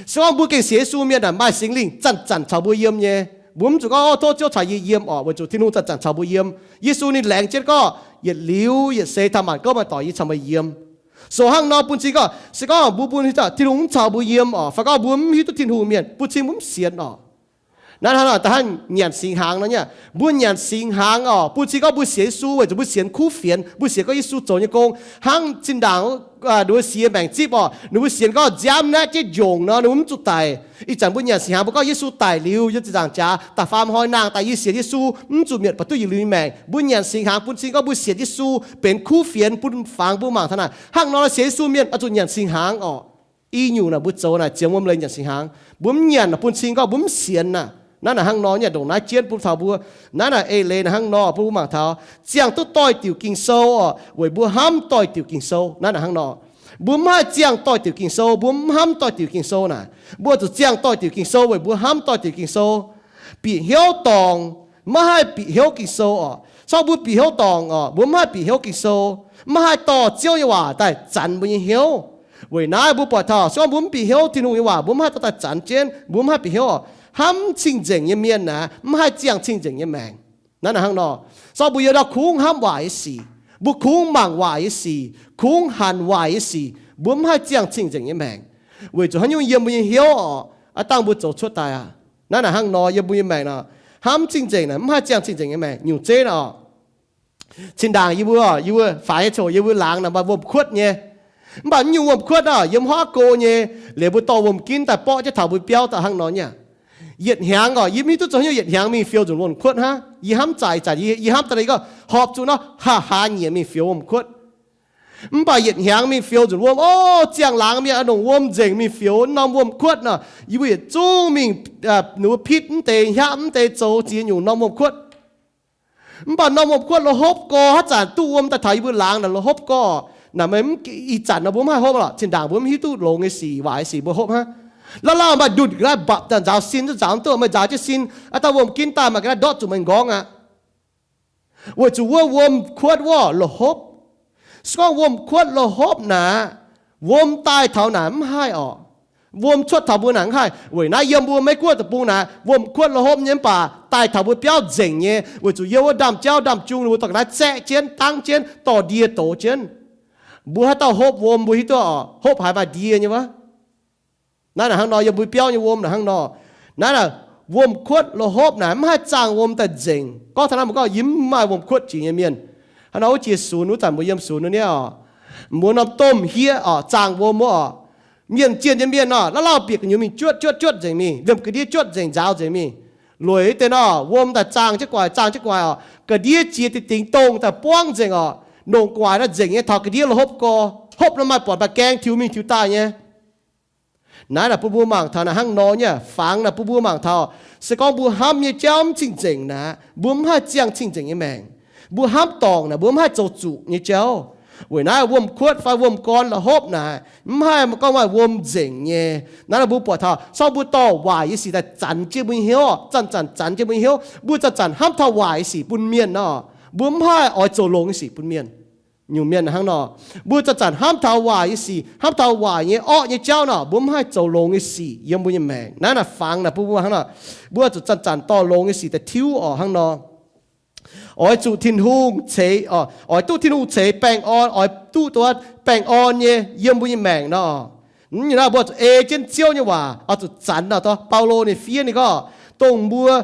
Se gorngv mbuo gengh sienx Yesu mienh naaic, maaih Singx Lingh zanc-zanc caux mbuo yiem nyei. Mbuo mv zuqc gorngv, o, tov Ziouv caux yie yiem oc, weic zuqc Tin-Hungh zanc-zanc caux mbuo yiem. Yesu ninh laengz jienv gorngv, yietc liuz yietc seix taux maanc gouv maanc doic yie caux meih yiem. So hnangv nor bun cing gorngv, se gorngv mbuo, mbuo hiuv duqv Tin-Hungh mv caux mbuo yiem oc, fai gorngv mbuo mv hiuv duqv Tin-Hungh mienh, bun cing mbuo mv sienx oc. Naaiv hnangv nor da'hnangv nyanc singx hnaangx nor nyei. Mbuo nyanc singx hnaangx oc, bun cing gorngv mbuo sienx Yesu weic zuqc mbuo sienx kuv fienx, mbuo sienx gorngv Yesu zoux nyei gong hnangv zinh ndaangc, aa, ninh mbuo siex maengc zipv oc, ninh mbuo sienx gorngv nziaamv naeqv jienv njongc nor ninh mbuo mv zuqc daic. Ih zanc mbuo nyanc singx hnaangx mbuo gorngv Yesu daic liuz yiem ziepc nzaangc jaax daaih faam hnoi nangh daaih, yie sienx Yesu mv zuqc mietc baac duqv yietc liuz nyei maengc. Mbuo nyanc singx hnaangx bun cing gorngv mbuo sienx Yesu benx kuv fienx bun fangx mbuo mangc taux naaic. Hnangv nor sienx Yesu mienh oix zuqc nyanc singx hnaangx oc. I nyungc naaic mbuo zoux naaic ziemx wuom leiz nyanc singx hnaangx. Mbuo mv nyanc naaic bun cing gorngv mbuo mv sienx naaic. Naaiv naaic hnangv nor nyei, ndongc naaiv jienv bun taux mbuo. Naaiv naaic eix leiz naaic hnangv nor bun mbuo mangc taux, ziangh duqv doix-diuc Ging-Sou oc, weic mbuo hnamv doix-diuc Ging-Sou. Naaiv naaic hnangv nor, mbuo mv haih ziangh doix-diuc Ging-Sou, mbuo mv hnamv doix-diuc Ging-Sou naaic. Mbuo zuqc ziangh doix-diuc Ging-Sou weic mbuo hnamv doix-diuc Ging-Sou. Bieqc hnyouv dorngc, maiv haih bieqc hnyouv Ging-Sou oc. Se gorngv mbuo bieqc hnyouv dorngc oc, mbuo mv haih bieqc hnyouv Ging-Sou, maiv haih dorh Ziouv nyei waac daaih zanx mbuo nyei hnyouv. Weic naaiv mbuo buatc taux se gorngv mbuo mv bieqc hnyouv Tin-Hungh nyei waac, mbuo mv haih dorh daaih zanx jienv, mbuo mv haih bieqc hnyouv oc, hnamv cing-nzengc nyei mienh naaic mv haih ziangh cing-nzengc nyei maengc. Naaiv naaic hnangv nor, se gorngv mbuo yiem ndau kungx hnamv waaic nyei sic, mbuo kungx mangc waaic nyei sic, kungx hanc waaic nyei sic, mbuo mv haih ziangh cing-nzengc nyei maengc. Weic zuqc haaix nyungc? Yiem mbuo nyei hnyouv oc, aav dangh mbuo zoux cuotv daaih aqv. Naaiv naaic hnangv nor, yiem mbuo nyei maengc nor, hnamv cing-nzengc naaic mv haih ziangh cing-nzengc nyei maengc. Nyungc zeiv naaic oc, cin-ndaangc yie mbuo, yie mbuo faix nyei coc yie mbuo laangz naaic maaih wuom-kuotv nyei. Mv baac mv nyungc wuom-kuotv naaic yiem huaav go nyei, liuz mbuo dorh wuom-ginv daaih borqv jienv taux mbuo biauv daaih hnangv nor nyei. Yietc hnyangx oc, yie mv hiuv duqv zoux haaix nyungc yietc hnyangx mingh fioux nzunc wuom-kuotv hnangv. Yie hnamv zaic, ih zanc yie hnamv daaih gorngv horpc zuqc nor, haa haa nyiec mingh fioux wuom-kuotv. Mv baac yietc hnyangx mingh fioux nzunc wuom, o, ziangh laangz mingh a'nongc wuom nzengc mingh fioux norm wuom-kuotv nor. Yie mbuo yietc zungv mingh, ninh mbuo pitv mv deix, hiaapv mv deix, zoux ziex nyungc norm wuom-kuotv. Mv baac norm wuom-kuotv la'hopv gorx, haaix zanc duqv wuom daaih taux yie mbuo laangz naaic la'hopv gorx. Naaic meih mv, ih zanc nor mbuo mv haih hopv lorqc. Cin-ndaangc mbuo mv hiuv duqv longx nyei sic, waaic nyei sic mbuo hopv hnangv. La'laauh maaih ndunh ga'naaiv mbapc daaih nzaaux sin, nzaaux mv duqv, meih nzaaux jienv sin, aav dangh wuom-ginv daaih maaih ga'naaiv ndortv zuqc meih nqorngv aqv. Weic zuqc wuov wuom-kuotv wuov la'hopv. Se gorngv wuom-kuotv la'hopv naaic, wuom daaih taux naaic mv haih orqc. Wuom cuotv taux mbuo naaic mv haih. Weic naaiv yiem mbuo Meiv-Guoqv deic-bung naaic, wuom-kuotv la'hopv nyei mv baac daaih taux mbuo biauv nzengc nyei, weic zuqc yiem wuov ndaamv-jauv ndaamv-jung ninh mbuo dorh ga'naaiv zaeqv jienv, dangv jienv, dorh ndie dox jienv. Mbuo haaix dauh hopv wuom mbuo hiuv duqv orqc, hopv haiz maaih ndie nyei wuov. Naaiv naaic hnangv nor, yiem mbuo biauv nyei wuom naaic hnangv nor. Naaiv naaic wuom-kuotv la'hopv naaic mv haih zaangh wuom daaih nzengc. Gorngv taux naaiv mbuo gorngv yie mv maaih wuom-kuotv jiex nyei mienh. Hnangv nor wuov jiex sunx, wuov zanc mbuo yiem sunx wuov niaa orqc, mbuo norm domh hiev orqc, zaangh wuom wuov orqc. Mienh zienh nyei mienh nor, la'laauh bieqc gu'nyuoz mingh juotv juotv juotv nzengc mingh, liemh ga'ndiev juotv nzengc nzaaux nzengc mingh. Lueic deix nor, wuom daaih zaangh jienv guaax, zaangh jienv guaax orqc, ga'ndiev jiex dingx dingx dongh daaih buangv nzengc orqc. Nongc guaax naaiv nzengc nyei taux ga'ndiev la'hopv gorx, hopv nor maaih buatc maaih gaeng tiux mingh tiux daaih nyei. Naaiv naaic bun mbuo mangc taux naaic hnangv nor nyei, fangx naaic bun mbuo mangc taux, se gorngv mbuo hnamv nyei jauv mv cing-nzengc naaic, mbuo mv haih ziangh cing-nzengc nyei maengc. Mbuo hnamv dorngc naaic, mbuo mv haih zoux zuqc nyei jauv. Weic naaiv wuom-kuotv fai wuom-gorn la'hopv naaic, mv haih gorngv maaih wuom nzengc nyei. Naaiv naaic mbuo buatc taux, se gorngv mbuo dorh waaic nyei sic daaih zanc jienv mbuo nyei hnyouv, zanc-zanc zanc jienv mbuo nyei hnyouv, mbuo zanc-zanc hnamv taux waaic nyei sic bun mienh nor, Mbuo mv haih oix zoux longx nyei sic bun mienh. Nyungc mienh hnangv nor, mbuo zanc-zanc hnamv taux waaic nyei sic, hnamv taux waaic nyei orqv nyei jauv nor, mbuo mv haih zoux longx nyei sic yiem mbuo nyei maengc. Naaiv naaic fangx naaic bun mbuo hnangv nor, mbuo zuqc zanc-zanc dorh longx nyei sic daaih tiuv orqc hnangv nor. Oix zuqc Tin-Hungh ceix, oix duqv Tin-Hungh ceix baengh orn, oix duqv dongh baengh orn nyei yiem mbuo nyei maengc nor. Mv nyungc naaiv mbuo zuqc ei jienv Ziouv nyei waac, oix zuqc zanc nor, dongh Baulo ninh fiev ninh gorngv, dongh mbuo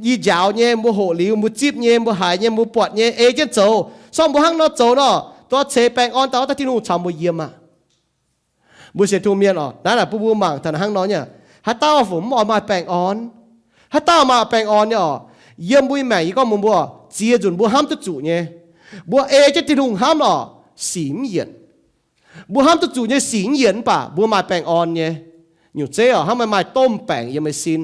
yie njaaux nyei, mbuo hoqc liuz, mbuo zipv nyei, mbuo haiz nyei, mbuo buatc nyei, ei jienv zoux. Sorng mbuo hnangv nor zoux nor, dongh ceix baengh orn daaih, daaih Tin-Hungh caux mbuo yiem aqv. Mbuo sienx Tin-Hungh mienh oc, naaiv naaic bun mbuo mangc taux hnangv nor nyei, haaix dauh fungc mv oix maaih baengh orn? Haaix dauh maaih baengh orn nyei oc, yiem mbuo nyei maengc yie gorngv mbuox mbuo, ziex nzunc mbuo hnamv duqv zuqc nyei, mbuo ei jienv Tin-Hungh hnamv oc, sic mv yienc. Mbuo hnamv duqv zuqc nyei sic mv yienc mv baac mbuo maaih baengh orn nyei. Nyungc zeiv oc, hnangv meih maaih domh baengc yiem meih sin.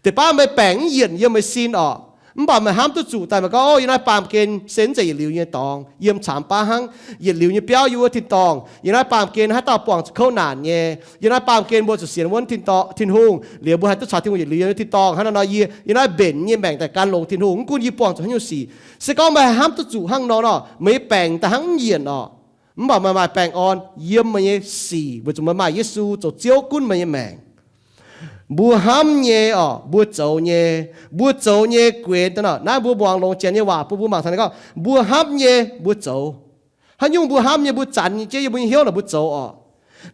Deix baav meih baengc mv yienc yiem meih sin oc, mv baac meih hnamv duqv zuqc daaih meih gorngv, ov, yie naaiv baamh gen se mv zeiz yietc liuz nyei dorngx, yiem caamx baav hnangv, yietc liuz nyei biauv yiem wuov tin-dorngh. Yie naaiv baamh gen haaix dauh buangh zuqc kouv naanc nyei. Yie naaiv baamh gen mbuo zuqc sienx wuonv Tin-Hungh liuz mbuo haih duqv caux Tin-Hungh yietc liuz yiem wuov tin-dorngh. Hnangv naaiv nor yie, yie naaiv mbenc nyei maengc daaih gan longx Tin-Hungh, mv gunv yie buangh zuqc haaix nyungc sic. Se gorngv meih hnamv duqv zuqc hnangv nor nor, meih baengc daaih hnangv mv yienc oc. Mv baac meih maaih baengh orn yiem meih nyei sic weic zuqc meih maaih Yesu zoux Ziouv gunv meih nyei maengc. Mbuo hnamv nyei oc, mbuo zoux nyei, mbuo zoux nyei guenx daaih nor. Naaiv mbuo muangx longx janx nyei waac bun mbuo mangc taux ninh gorngv, mbuo hnamv nyei mbuo zoux. Haaix nyungc mbuo hnamv nyei mbuo zanc nyei jiex yiem mbuo nyei hnyouv naaic mbuo zoux oc.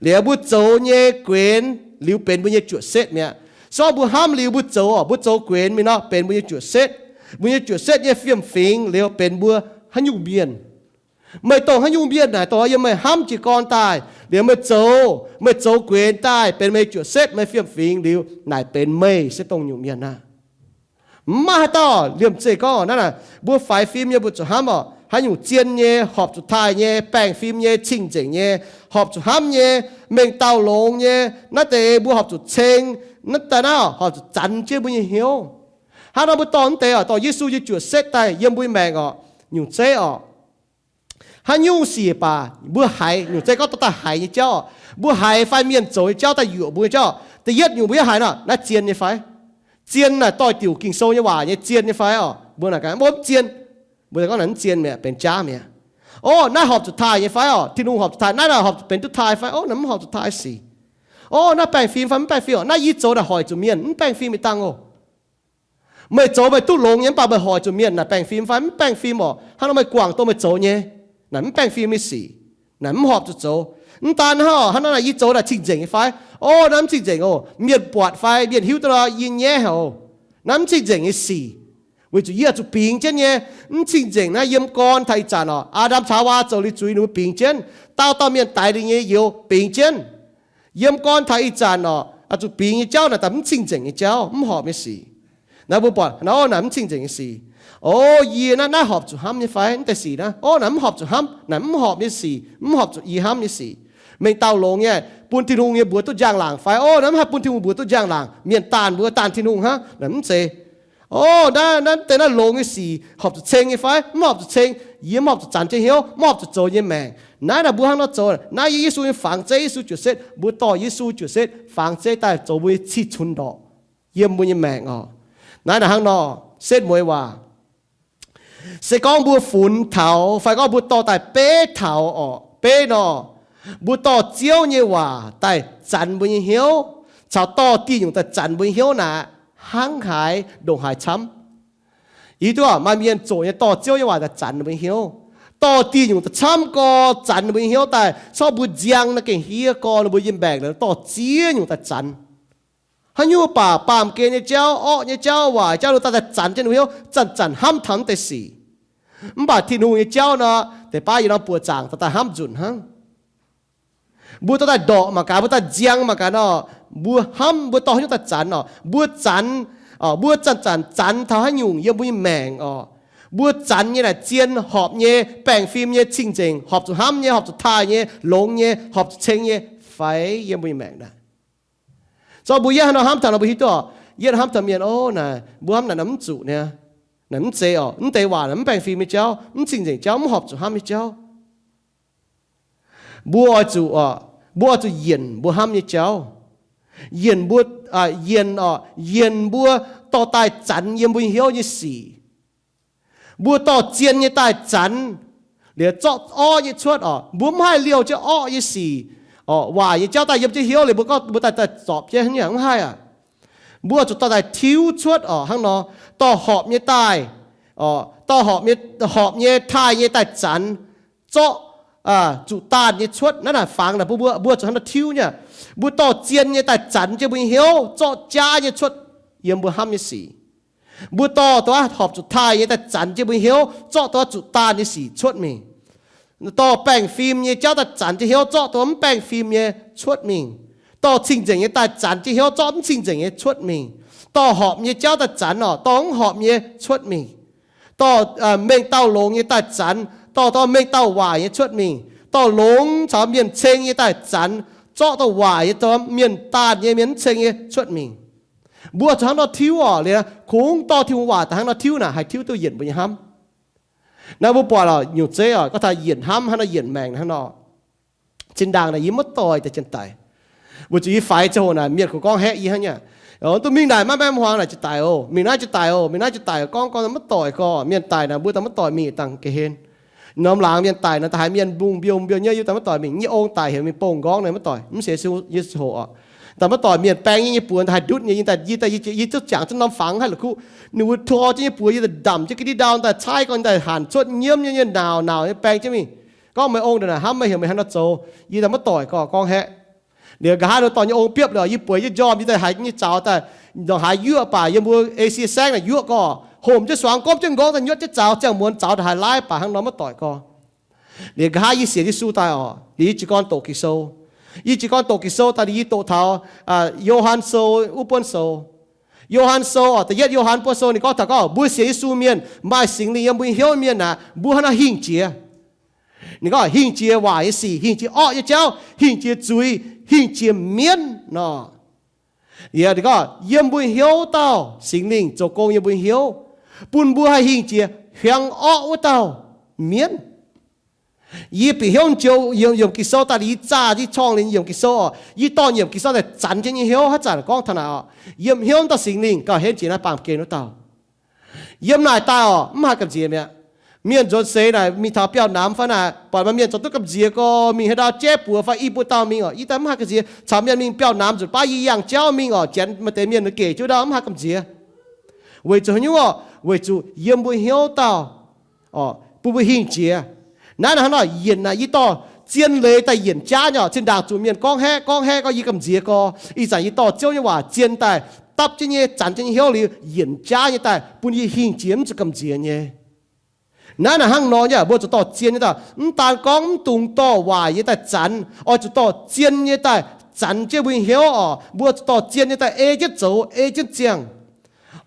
Liuz mbuo zoux nyei guenx liuz benx mbuo nyei juoqc setv mi'aqv. Sorng mbuo hnamv liuz mbuo zoux oc, mbuo zoux guenx mingh nor benx mbuo nyei juoqc setv. Mbuo nyei juoqc setv nyei fiem-fingx liuz benx mbuo haaix nyungc mienh. Meih dongh haaix nyungc mienh naaic, dongh yiem meih hnamv jiez gorn daaih liuz meih zoux, meih zoux guenx daaih benx meih juoqc setv, meih fiem-fingx liuz naaic benx meih se dongh nyungc mienh aqv. Mv maaih haaix dauh liemh zeih gorngv naaiv naaic mbuo faix fim nyei mbuo zuqc hnamv oc, haaix nyungc zien nyei, horpc zuqc taaih nyei, baengh fim nyei, cing-nzengc nyei, horpc zuqc hnamv nyei, mengh dauh longx nyei, naaiv deix mbuo horpc zuqc ceng, naaiv daaih naaiv horpc zuqc zanc jienv mbuo nyei hnyouv. Hnangv nor mbuo dorh mv deix oc, dorh Yesu nyei juoqc setv daaih yiem mbuo nyei maengc oc, nyungc zeiv oc. Haaix nyungc sic baac mbuo haiz, nyungc zeiv gorngv dorh daaih haiz nyei jauv oc. Mbuo haiz fai mienh zoux nyei jauv daaih yuoqc mbuo nyei jauv oc. Da'yietv nyungc mbuo yaac haiz nor, naaiv zien nyei fai? Zien naaic doix-diuc Ging-Sou nyei waac nyei zien nyei fai oc? Mbuo naaic gaax, mbuo mv zien. Mbuo gorngv naaic mv zien mi'aqv, benx jaav mi'aqv. Orv, naaiv horpc zuqc taaih nyei fai oc? Tin-Hungh horpc zuqc taaih, naaiv naaic horpc zuqc benx duqv taaih fai? Orv, naaiv mv horpc zuqc taaih sic. Orv, naaiv baengh fim fai mv baengh fim oc? Naaiv yie zoux naaic hoic zuqc mienh, mv baengh fim nyei dangh oc. Meih zoux meih duqv longx nyei mv baac meih hoic zuqc mienh naaic baengh fim fai mv baengh fim oc? Hnangv nor meih guangc dongh meih zoux nyei naaic mv baengh fim nyei sic, naaic mv horpc zuqc zoux. Mv daan hnangv, hnangv nor naaic yie zoux naaic cing-nzengc nyei fai? Orv, naaiv mv cing-nzengc oc. Mienh buatc fai mienh hiuv duqv nor yie nyaiv haic oc. Naaiv mv cing-nzengc nyei sic, weic zuqc yie oix zuqc bingx jienv nyei. Mv cing-nzengc naaiv yiem gorn taux ih zanc oc, Aa^ndam caux Haawaa zoux liuz zuiz ninh mbuo bingx jienv, dauh dauh mienh daix liuz nyei youz bingx jienv. Yiem gorn taux ih zanc oc, oix zuqc bingx nyei jauv naaic daaih mv cing-nzengc nyei jauv, mv horpc nyei sic. Naaiv mbuo buatc nor naaic mv cing-nzengc nyei sic. O, yie naaiv, naaiv horpc zuqc hnamv nyei fai? Mv deix sic naaiv, o, naaiv mv horpc zuqc hnamv, naaiv mv horpc nyei sic, mv horpc zuqc yie hnamv nyei sic. Mengh dauh longx nyei, bun Tin-Hungh nyei mbuox duqv njang-laangc fai? O, naaiv mv haih bun Tin-Hungh mbuox duqv njang-laangc, mienh daanh mbuo daanh Tin-Hungh hnangv, naaic mv zeiz. O, naaiv, naaiv deix naaiv longx nyei sic horpc zuqc ceng nyei fai? Mv horpc zuqc ceng. Yie mv horpc zuqc zanc jienv hnyouv, mv horpc zuqc zoux nyei maengc. Naaiv naaic mbuo hnangv nor zoux, naaiv Yesu nyei fangx zeiv, Yesu juoqc setv, mbuo dorh Yesu juoqc setv fangx zeiv daaih zoux mbuo nyei cih cunx ndorqc yiem mbuo nyei maengc oc. Naaiv naaic hnangv nor, setv mueiz waac, se gorngv mbuo funx taux fai gorngv mbuo dorh daaih beiv taux orqc, beiv nor, mbuo dorh Ziouv nyei waac daaih zanc mbuo nyei hnyouv, caux dorh diuh nyungc daaih zanc mbuo nyei hnyouv naaic, hnangv haaix ndongc haaix camv. Yie duqv maaih mienh zoqc nyei dorh Ziouv nyei waac daaih zanc ninh mbuo nyei hnyouv, dorh diuh nyungc daaih camv gorx zanc ninh mbuo nyei hnyouv daaih, corc mbuo nziang naaiv gengh hniev gorx, ninh mbuo yiem maengc naaic dorh ziex nyungc daaih zanc. Haaix nyungc baac baamh gen nyei jauv, orqv nyei jauv, waaic jauv, ninh daaih zanc jienv ninh mbuo hnyouv, zanc-zanc hnamv taux mv deix sic. Mv baac Tin-Hungh nyei jauv nor, deix baav yie norm buoqc zaangc daaih hnamv nzunc hnangv. Mbuo dorh daaih ndorqc mangc gaax, mbuo daaih nziang mangc gaax nor, mbuo hnamv, mbuo dorh haaix nyungc daaih zanc oc? Mbuo zanc, mbuo zanc-zanc zanc taux haaix nyungc yiem mbuo nyei maengc oc? Mbuo zanc nyei naaic zien horpc nyei, baengh fim nyei, cing-nzengc, horpc zuqc hnamv nyei, horpc zuqc taaih nyei, longx nyei, horpc zuqc ceng nyei fai yiem mbuo nyei maengc naaic? Zorqv mbuo yietv hnangv nor hnamv taux nor mbuo hiuv duqv oc, yietv hnamv taux mienh, o, naaic mbuo hnamv naaic mv zuqc niaa, naaic mv zeiz oc, mv deix waac naaic mv baengh fim nyei jauv, mv cing-nzengc jauv, mv horpc zuqc hnamv nyei jauv. Mbuo oix zuqc oc, mbuo oix zuqc yienc mbuo hnamv nyei jauv. Yienc mbuo, yienc oc, yienc mbuo dorh daaih zanc yiem mbuo nyei hnyouv nyei sic. Mbuo dorh zien nyei daaih zanx, liuz zorqv orqv nyei cuotv oc. Mbuo mv haih liouh jienv orqv nyei sic, waaic nyei jauv daaih yiem jienv hnyouv liuz mbuo gorngv mbuo daaih daaih zorpc jienv nyei, mv haih aqv. Mbuo zuqc dorh daaih tiuv cuotv oc, hnangv nor, dorh horpc nyei daaih, dorh horpc nyei, horpc nyei taaih nyei daaih zanx, zorqv zuqc daanh nyei cuotv. Naaiv naaic fangx naaic mbuo, mbuo zuqc hnangv nor tiuv nyei. Mbuo dorh zien nyei daaih zanx jienv mbuo nyei hnyouv, zorqv jaav nyei cuotv yiem mbuo hnamv nyei sic. Mbuo dorh, dorh horpc zuqc taaih nyei daaih zanx jienv mbuo hnyouv, zorqv dorh zuqc daanh nyei sic cuotv mingh. Dorh baengh fim nyei jauv daaih zanx jienv hnyouv, zorqv dorh mv baengh fim nyei cuotv mingh. Dorh cing-nzengc nyei daaih zanx jienv hnyouv, zorqv mv cing-nzengc nyei cuotv mingh. Dorh horpc nyei jauv daaih zanx oc, dorh mv horpc nyei cuotv mingh. Dorh mengh dauh longx nyei daaih zanx, dorh, dorh mengh dauh waaic nyei cuotv mingh. Dorh longx caux mienh ceng nyei daaih zanx, zorqv dorh waaic nyei, dorh mienh daanh nyei, mienh mv ceng nyei cuotv mingh. Mbuo zuqc hnangv nor tiuv oc. Liuz kungx dorh Tin-Hungh waac daaih hnangv nor tiuv naaic, haih tiuv duqv yienc mbuo nyei hnamv. Naaiv mbuo buatc oc, nyungc zeiv oc, gorngv taux yienc hnamv hnangv nor, yienc maengc hnangv nor. Zinh ndaangc naaic yie maiv doic daaih jienv daic. Weic zuqc yie faix ziangh hoc naaic mienh kungx gorngv haeqv yie hnangv nyei, duqv mingh naaic maiv maaih hmuangx naaic jienv daic oc, mingh naaiv jienv daic oc, mingh naaiv jienv daic oc, gorngv, gorngv maiv doic gorx. Mienh daic naaic mbuo daaih maiv doic mingh dangh ga'hlen. Norm laangz mienh daic naaic daaih haiz mienh mbungh mbiouh mbiouh nyei, yie daaih maiv doic mingh. Nyei ong daic heuc mingh bong nqorngv naaic maiv doic, mv sienx Yesu ziangh hoc oc. Daaih maiv doic mienh baeng nyei, nyei buoz daaih haih ndutv nyei, yie daaih, yie zungv jangx zungv norm fangx haih la'kuqv. Ninh mbuo tor jienv nyei buoz, yie daaih ndamc jienv ga'ndiev ndau daaih caaiv gorngv daaih hanc cuotv nyiemv nyei, nyei nauc nauc nyei baeng jienv mingh. Gorngv meih ong ndongc naaic hnamv, meih heuc meih haaix nor zoux, yie daaih maiv doic gorx gorngv haeqv. Liuz nqa'haav ninh dorh nyei ong biopv liuz, yie bueix jienv njormh, yie daaih haiz nyei zaux daaih ndongc haaix yuoqv baac yiem mbuo Esie Saengv naaic yuoqv gorx, homc jienv suangx, gomv jienv nqorngv daaih nyuotv jienv zaux, ziangh muonz zaux daaih haiz laaih baac hnangv nor maiv doic gorx. Liuz nqa'haav yie sienx Yesu daaih oc, liuz yie jiez gorn doqc Ging-Sou. Yie jiez gorn doqc Ging-Sou daaih liuz yie doqc taux Yo^han Sou wuov buonv sou. Yo^han Sou oc, da'yietv Yo^han buonv sou ninh gorngv taux gorngv mbuo sienx Yesu mienh maaih Singx Lingh yiem mbuo nyei hnyouv mienh naaic, mbuo hnangv nor hingh jiex. Ninh gorngv hingh jiex waaic nyei sic, hingh jiex orqv nyei jauv, hingh jiex zuiz, hingh jiex mienv nor. Yie, ninh gorngv yiem mbuo hnyouv dauh Singx Lingh zoux gong yiem mbuo hnyouv, bun mbuo haih hingh jiex hiuang orqv wuov dauh mienv. Yie bieqc hnyouv njoux yiemc Ging-Sou daaih liuz, yie zaah yie corngh liuz yiemc Ging-Sou oc, yie dorh yiemc Ging-Sou daaih zanx jienv nyei hnyouv haaix zanc gorngv taux naaic oc, yiem hnyouv dauh Singx Lingh gauh henv jiex naaiv baamh gen wuov dauh. Yiem naaic daaih oc, mv haih gamh nziex mi'aqv. Mienh nzuonx seix naaic mingh taux biauv-namx fai naaic, buatc maaih mienh zoux duqv gamh nziex gorx, mingh haaix ndau jaiv buoz fai i buo dauh mingh oc, yie daaih mv haih gamh nziex. Caux mienh mingh biauv-namx nzunc baav yie yangh jauv mingh oc, janx maaih deix mienh gec jienv ndau mv haih gamh nziex. Weic zuqc haaix nyungc oc? Weic zuqc yiem mbuo hnyouv dauh bun mbuo hingh jiex. Naaiv hnangv nor yienc naaic, yie dorh zien leiz daaih yienc jaav nyei oc. Zinh ndaangc zuqc mienh gorngv haeqv gorngv haeqv gorngv yie gamh nziex gorx, ih zanc yie dorh Ziouv nyei waac zien daaih dapv jienv nyei, zanx jienv nyei hnyouv liuz yienc jaav nyei daaih bun yie hingh jiex mv zuqc gamh nziex nyei. Naaiv naaic hnangv nor nyei, mbuo zuqc dorh zien nyei daaih, mv daan gorngv mv dungx dorh waaic nyei daaih zanx, oix zuqc dorh zien nyei daaih zanx jienv mbuo nyei hnyouv oc. Mbuo zuqc dorh zien nyei daaih ei jienv zoux, ei jienv ziangh.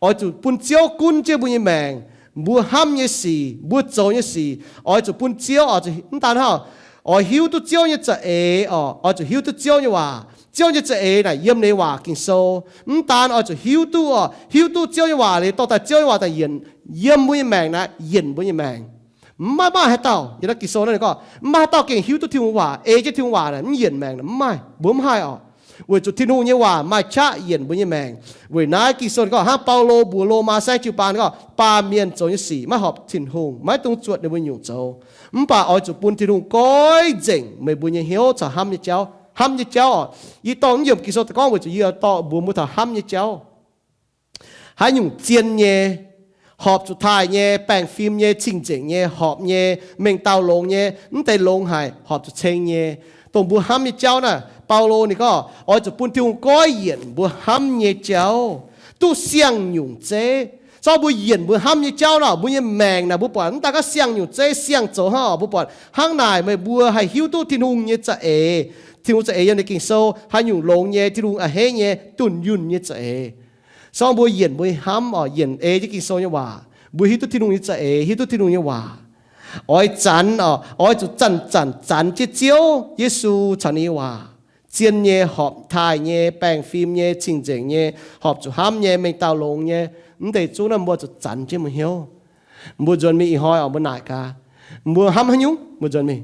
Oix zuqc bun Ziouv gunv jienv mbuo nyei maengc, mbuo hnamv nyei sic, mbuo zoux nyei sic, oix zuqc bun Ziouv oc. Mv daan hnangv, oix hiuv duqv Ziouv nyei za'eix oc, oix zuqc hiuv duqv Ziouv nyei waac. Ziouv nyei za'eix naaic yiem ninh nyei waac Ging-Sou. Mv daan oix zuqc hiuv duqv oc, hiuv duqv Ziouv nyei waac liuz dorh daaih Ziouv nyei waac daaih yienc yiem mbuo nyei maengc naaic, yienc mbuo nyei maengc. Mv maaih, maaih haaix dauh, yiem naaiv Ging-Sou naaiv ninh gorngv, mv maaih haaix dauh gengh hiuv duqv Tin-Hungh waac, ei jienv Tin-Hungh waac naaic, mv yienc maengc naaic, mv maaih, mbuo mv haih oc. Weic zuqc Tin-Hungh nyei waac maaih qaqv yienc mbuo nyei maengc. Weic naaiv Ging-Sou ninh gorngv hnangv Baulo mbuox Lomaa saengv jiu-baang ninh gorngv, baamh mienh zoux nyei sic maiv horpc Tin-Hungh, maiv dungx zuotc ninh mbuo nyungc zoux. Mv baac oix zuqc bun Tin-Hungh goiv nzengc meih mbuo nyei hnyouv caux hnamv nyei jauv. Hnamv nyei jauv oc, yie dorh mv yiemc Ging-Sou daaih gorngv weic zuqc yie dorh mbuox mbuo taux hnamv nyei jauv. Haaix nyungc zien nyei, horpc zuqc taaih nyei, baengh fim nyei, cing-nzengc nyei, horpc nyei, mengh dauh longx nyei, mv deix longx haic, horpc zuqc ceng nyei, dongh mbuo hnamv nyei jauv naaic, Baulo ninh gorngv oix zuqc bun Tin-Hungh goiv yienc mbuo hnamv nyei jauv, duqv siang-nyungc zeiv. Zorqv mbuo yienc mbuo hnamv nyei jauv nor, mbuo nyei maengc naaic mbuo buatc mv daan gorngv siang-nyungc zeiv siang zoux hnangv oc. Mbuo buatc hnangv naaic meih mbuo haih hiuv duqv Tin-Hungh nyei za'eix. Tin-Hungh za'eix yiem ninh Ging-Sou, haaix nyungc longx nyei, Tin-Hungh a'hneiv nyei, dunh yunh nyei za'eix. Sorng mbuo yienc mbuo nyei hnamv oc, yienc ei jienv Ging-Sou nyei waac, mbuo hiuv duqv Tin-Hungh nyei za'eix, hiuv duqv Tin-Hungh nyei waac. Oix zanx oc, oix zuqc zanc-zanc zanx jienv Ziouv Yesu caux ninh nyei waac. Zien nyei, horpc taaih nyei, baengh fim nyei, cing-nzengc nyei, horpc zuqc hnamv nyei, mengh dauh longx nyei, mv deix zungv naaiv mbuo zuqc zanx jienv mbuo hnyouv. Mbuo nzuonx mingh ih hnoi oc, mbuo naaic gaax, mbuo hnamv haaix nyungc mbuo nzuonx mingh?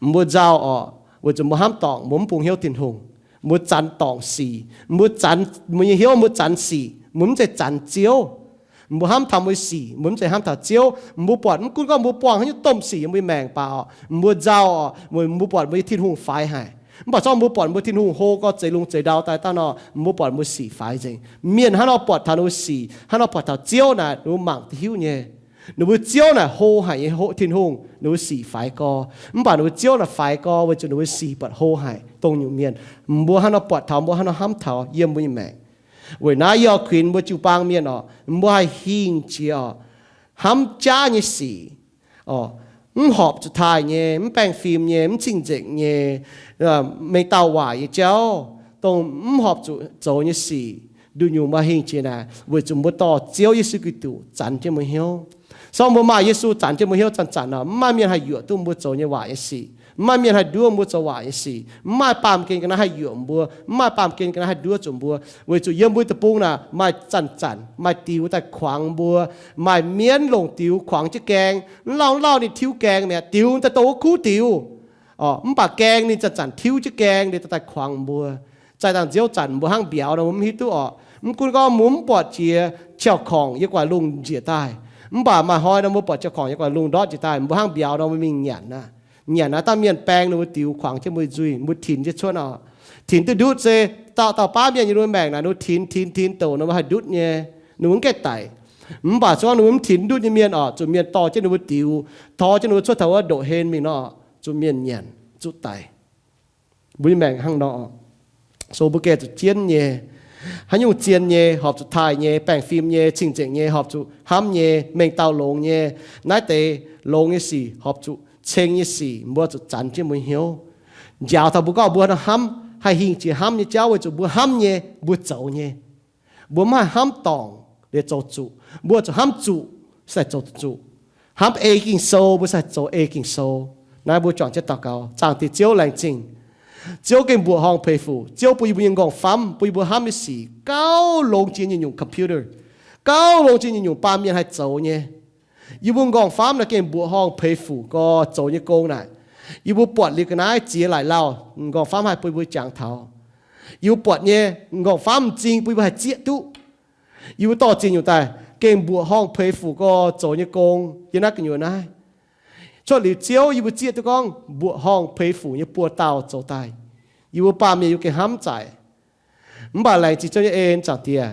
Mbuo nzauh oc, weic zuqc mbuo hnamv dorngc, mbuo mv bungx hnyouv Tin-Hungh. Mbuo zanx dorngc sic, mbuo zanx, mbuo nyei hnyouv mbuo zanx sic, mbuo mv zeiz zanx Ziouv. Mbuo hnamv taux mbuo nyei sic, mbuo mv zeiz hnamv taux Ziouv. Mbuo buatc mv gunv gorngv mbuo buangh haaix nyungc domh sic yiem mbuo nyei maengc baac oc, mbuo nzauh oc, mbuo buatc mbuo nyei Tin-Hungh faix haic. Mv baac zorqv mbuo buatc mbuo Tin-Hungh hlo gorx, zeix lungh zeix ndau daaih daaih nor, mbuo buatc mbuo sic faix nzengc. Mienh hnangv nor buatc taux ninh mbuo sic, hnangv nor buatc taux Ziouv naaic, ninh mbuo mangc duqv hiuv nyei. Ninh mbuo Ziouv naaic hlo haic nyei Tin-Hungh, ninh mbuo sic faix gorx. Mv baac ninh mbuo Ziouv naaic faix gorx weic zuqc ninh mbuo sic buatc hlo haic dongh nyungc mienh. Mbuo hnangv nor buatc taux, mbuo hnangv nor hnamv taux yiem mbuo nyei maengc. Weic naaiv yie oix kuinx mbuo jiu-baang mienh oc, mbuo haih hingh jiex oc, hnamv jaav nyei sic, mv horpc zuqc taaih nyei, mv baengh fim nyei, mv cing-nzengc nyei, mengh dauh waaic nyei jauv, dongh mv horpc zuqc zoux nyei sic, nduqc nyungc mbuo hingh jiex naaic weic zuqc mbuo dorh Ziouv Yesu Giduc zanc jienv mbuo hnyouv. Sorng mbuo maaih Yesu zanc jienv mbuo hnyouv zanc-zanc nor, mv maaih mienh haih yuoqc duqv mbuo zoux nyei waaic nyei sic. Mv maaih mienh haih nduov mbuo zoux waaic nyei sic. Mv maaih baamh gen ga'naaiv haih yuoqc mbuo. Mv maaih baamh gen ga'naaiv haih nduov zuqc mbuo, weic zuqc yiem mbuo deic-bung naaic maaih zanc-zanc, maaih diux daaih kuangx mbuo, maaih mienv longc diux kuangx jienv gaeng. Mv lauh mv lauh ninh tiuv gaeng mi'aqv, diux daaih dongh wuov kuv diux. Mv baac gaeng ninh zanc-zanc tiuv jienv gaeng, ninh daaih daaih kuangx mbuo. Zaih dangh nziouv zanc mbuo hnangv mbiauz nor mbuo mv hiuv duqv orqc. Mv gunv gorngv mbuo mv buatc jiex qiex korngc yiem gu'nguaaic lungh njiec daaih, mv baac maaih hnoi nor mbuo buatc qiex korngc yiex gu'nguaaic lungh ndortv njiec daaih, mbuo hnangv mbiauz nor mbuo mingh nyanc aqv. Nyanc naaiv dangh mienh baeng ninh mbuo diux kuangx jienv mbuo nzuih, mbuo tinx jienv cuotv orqc. Tinx duqv ndutv se dauh dauh baav mienh yiem ninh mbuo maengc naaic, ninh mbuo tinx tinx tinx douc nor mbuo haih ndutv nyei, ninh mbuo mv gaengh daic. Mv baac se gorngv ninh mbuo mv tinx ndutv nyei mienh orqc, zuqc mienh dorh jienv ninh mbuo diux, tov jienv ninh mbuo cuotv taux wuov ndoqv-hlen mingh nor, zuqc mienh nyanc, zuqc daic. Mbuo nyei maengc hnangv nor. So mbuo gengh zuqc jienv nyei. Haaix nyungc zien nyei, horpc zuqc taaih nyei, baengh fim nyei, cing-nzengc nyei, horpc zuqc hnamv nyei, mengh dauh longx nyei, naaiv deix longx nyei sic, horpc zuqc ceng nyei sic, mbuo zuqc zanc jienv mbuo hnyouv. Njaaux taux mbuo gorngv mbuo hnamv, haih hingh jiex hnamv nyei jauv weic zuqc mbuo hnamv nyei, mbuo zoux nyei. Mbuo mv haih hnamv dorngc liuz zoux zuqc. Mbuo zuqc hnamv zuqc, se zoux zuqc. Hnamv ei Ging-Sou, mbuo se zoux ei Ging-Sou. Naaiv mbuo juangc jienv daux gaux. Zaangc Diex Ziouv, laengz zingh. Ziouv gengh mbuoqc horngh peix fuc. Ziouv bun yie mbuo nyei nqorngv-famv, bun yie mbuo hnamv nyei sic gauh longx jiex nyungc-nyungc computer, gauh longx jiex nyungc-nyungc baamh mienh haih zoux nyei. Yie mbuo nqorngv-famv naaic gengh mbuoqc horngh peix fuc gorx zoux nyei gong naaic. Yie mbuo buatc liuz ga'naaiv ziex laic lauh, nqorngv-famv haih bun yie mbuo jangx taux. Yie mbuo buatc nyei nqorngv-famv m'zing bun yie mbuo haih zieqv duqv. Yie mbuo dorh ziex nyungc daaih gengh mbuoqc horngh peix fuc gorx zoux nyei gong yiem naaiv gu'nyuoz naaiv. Cuotv liuz Ziouv, yie mbuo zieqv duqv gorngv mbuoqc horngh peix fuc nyei buo dauh zoux daaih. Yie mbuo baamh mienh yie mbuo gengh hnamv zaic. Mv baac laengz zingh Ziouv nyei en, Zaangc Diex.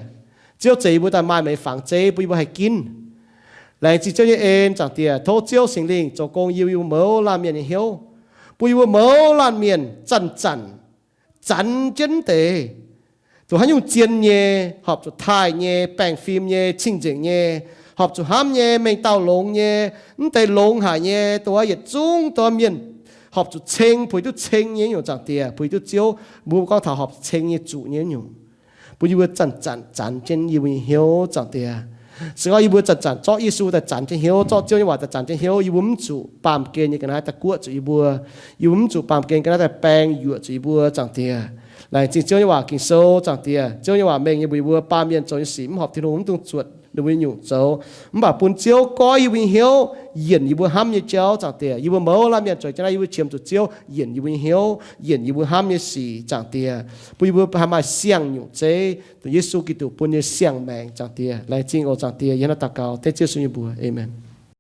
Ziouv zeix yie mbuo daaih maaih meih nyei fangx zeiv bun yie mbuo haih ginv. Laengz zingh Ziouv nyei en, Zaangc Diex. Tov Ziouv Singx Lingh zoux gong yiem yie mbuo mouz laanh mienh nyei hnyouv, bun yie mbuo mouz laanh mienh zanc-zanc zanc jienv deix, zuqc haaix nyungc zien nyei, horpc zuqc taaih nyei, baengh fim nyei, cing-nzengc nyei, horpc zuqc hnamv nyei, mengh dauh longx nyei, mv deix longx haic nyei, dongh yietc zungv dongh mienh horpc zuqc ceng, puix duqv ceng nyei nyungc, Zaangc Diex, puix duqv Ziouv, mbuo gorngv taux horpc zuqc ceng nyei zuqc nyei nyungc, bun yie mbuo zanc-zanc zanc jienv yie mbuo nyei hnyouv, Zaangc Diex. Se gorngv yie mbuo zanc-zanc zorqv Yesu daaih zanc jienv hnyouv, zorqv Ziouv nyei waac daaih zanc jienv hnyouv, yie mbuo mv zuqc baamh gen nyei ga'naaiv daaih guoqv zuqc yie mbuo. Yie mbuo mv zuqc baamh gen ga'naaiv daaih baeng yuoqc zuqc yie mbuo, Zaangc Diex. Laengz zingh Ziouv nyei waac, Ging-Sou, Zaangc Diex. Ziouv nyei waac mengh nyei mbuox yie mbuo, baamh mienh zoux nyei sic mv horpc Tin-Hungh, mv dungx zuotc ninh mbuo nyei nyungc zoux. Mv baac bun Ziouv goiv yie mbuo nyei hnyouv, yienc yie mbuo hnamv nyei jauv, Zaangc Diex. Yie mbuo mouz laanh mienh zueiz jienv naaiv, yie mbuo qiemx zuqc Ziouv yienc yie mbuo nyei hnyouv, yienc yie mbuo hnamv nyei sic, Zaangc Diex, bun yie mbuo haih maaih siang-nyungc zeiv, dongh Yesu Giduc bun nyei siang-maengc, Zaangc Diex. Laengz zingh oc, Zaangc Diex. Yie hnangv naaiv daux gaux dengv Ziouv Yesu nyei mbuox. Aamen.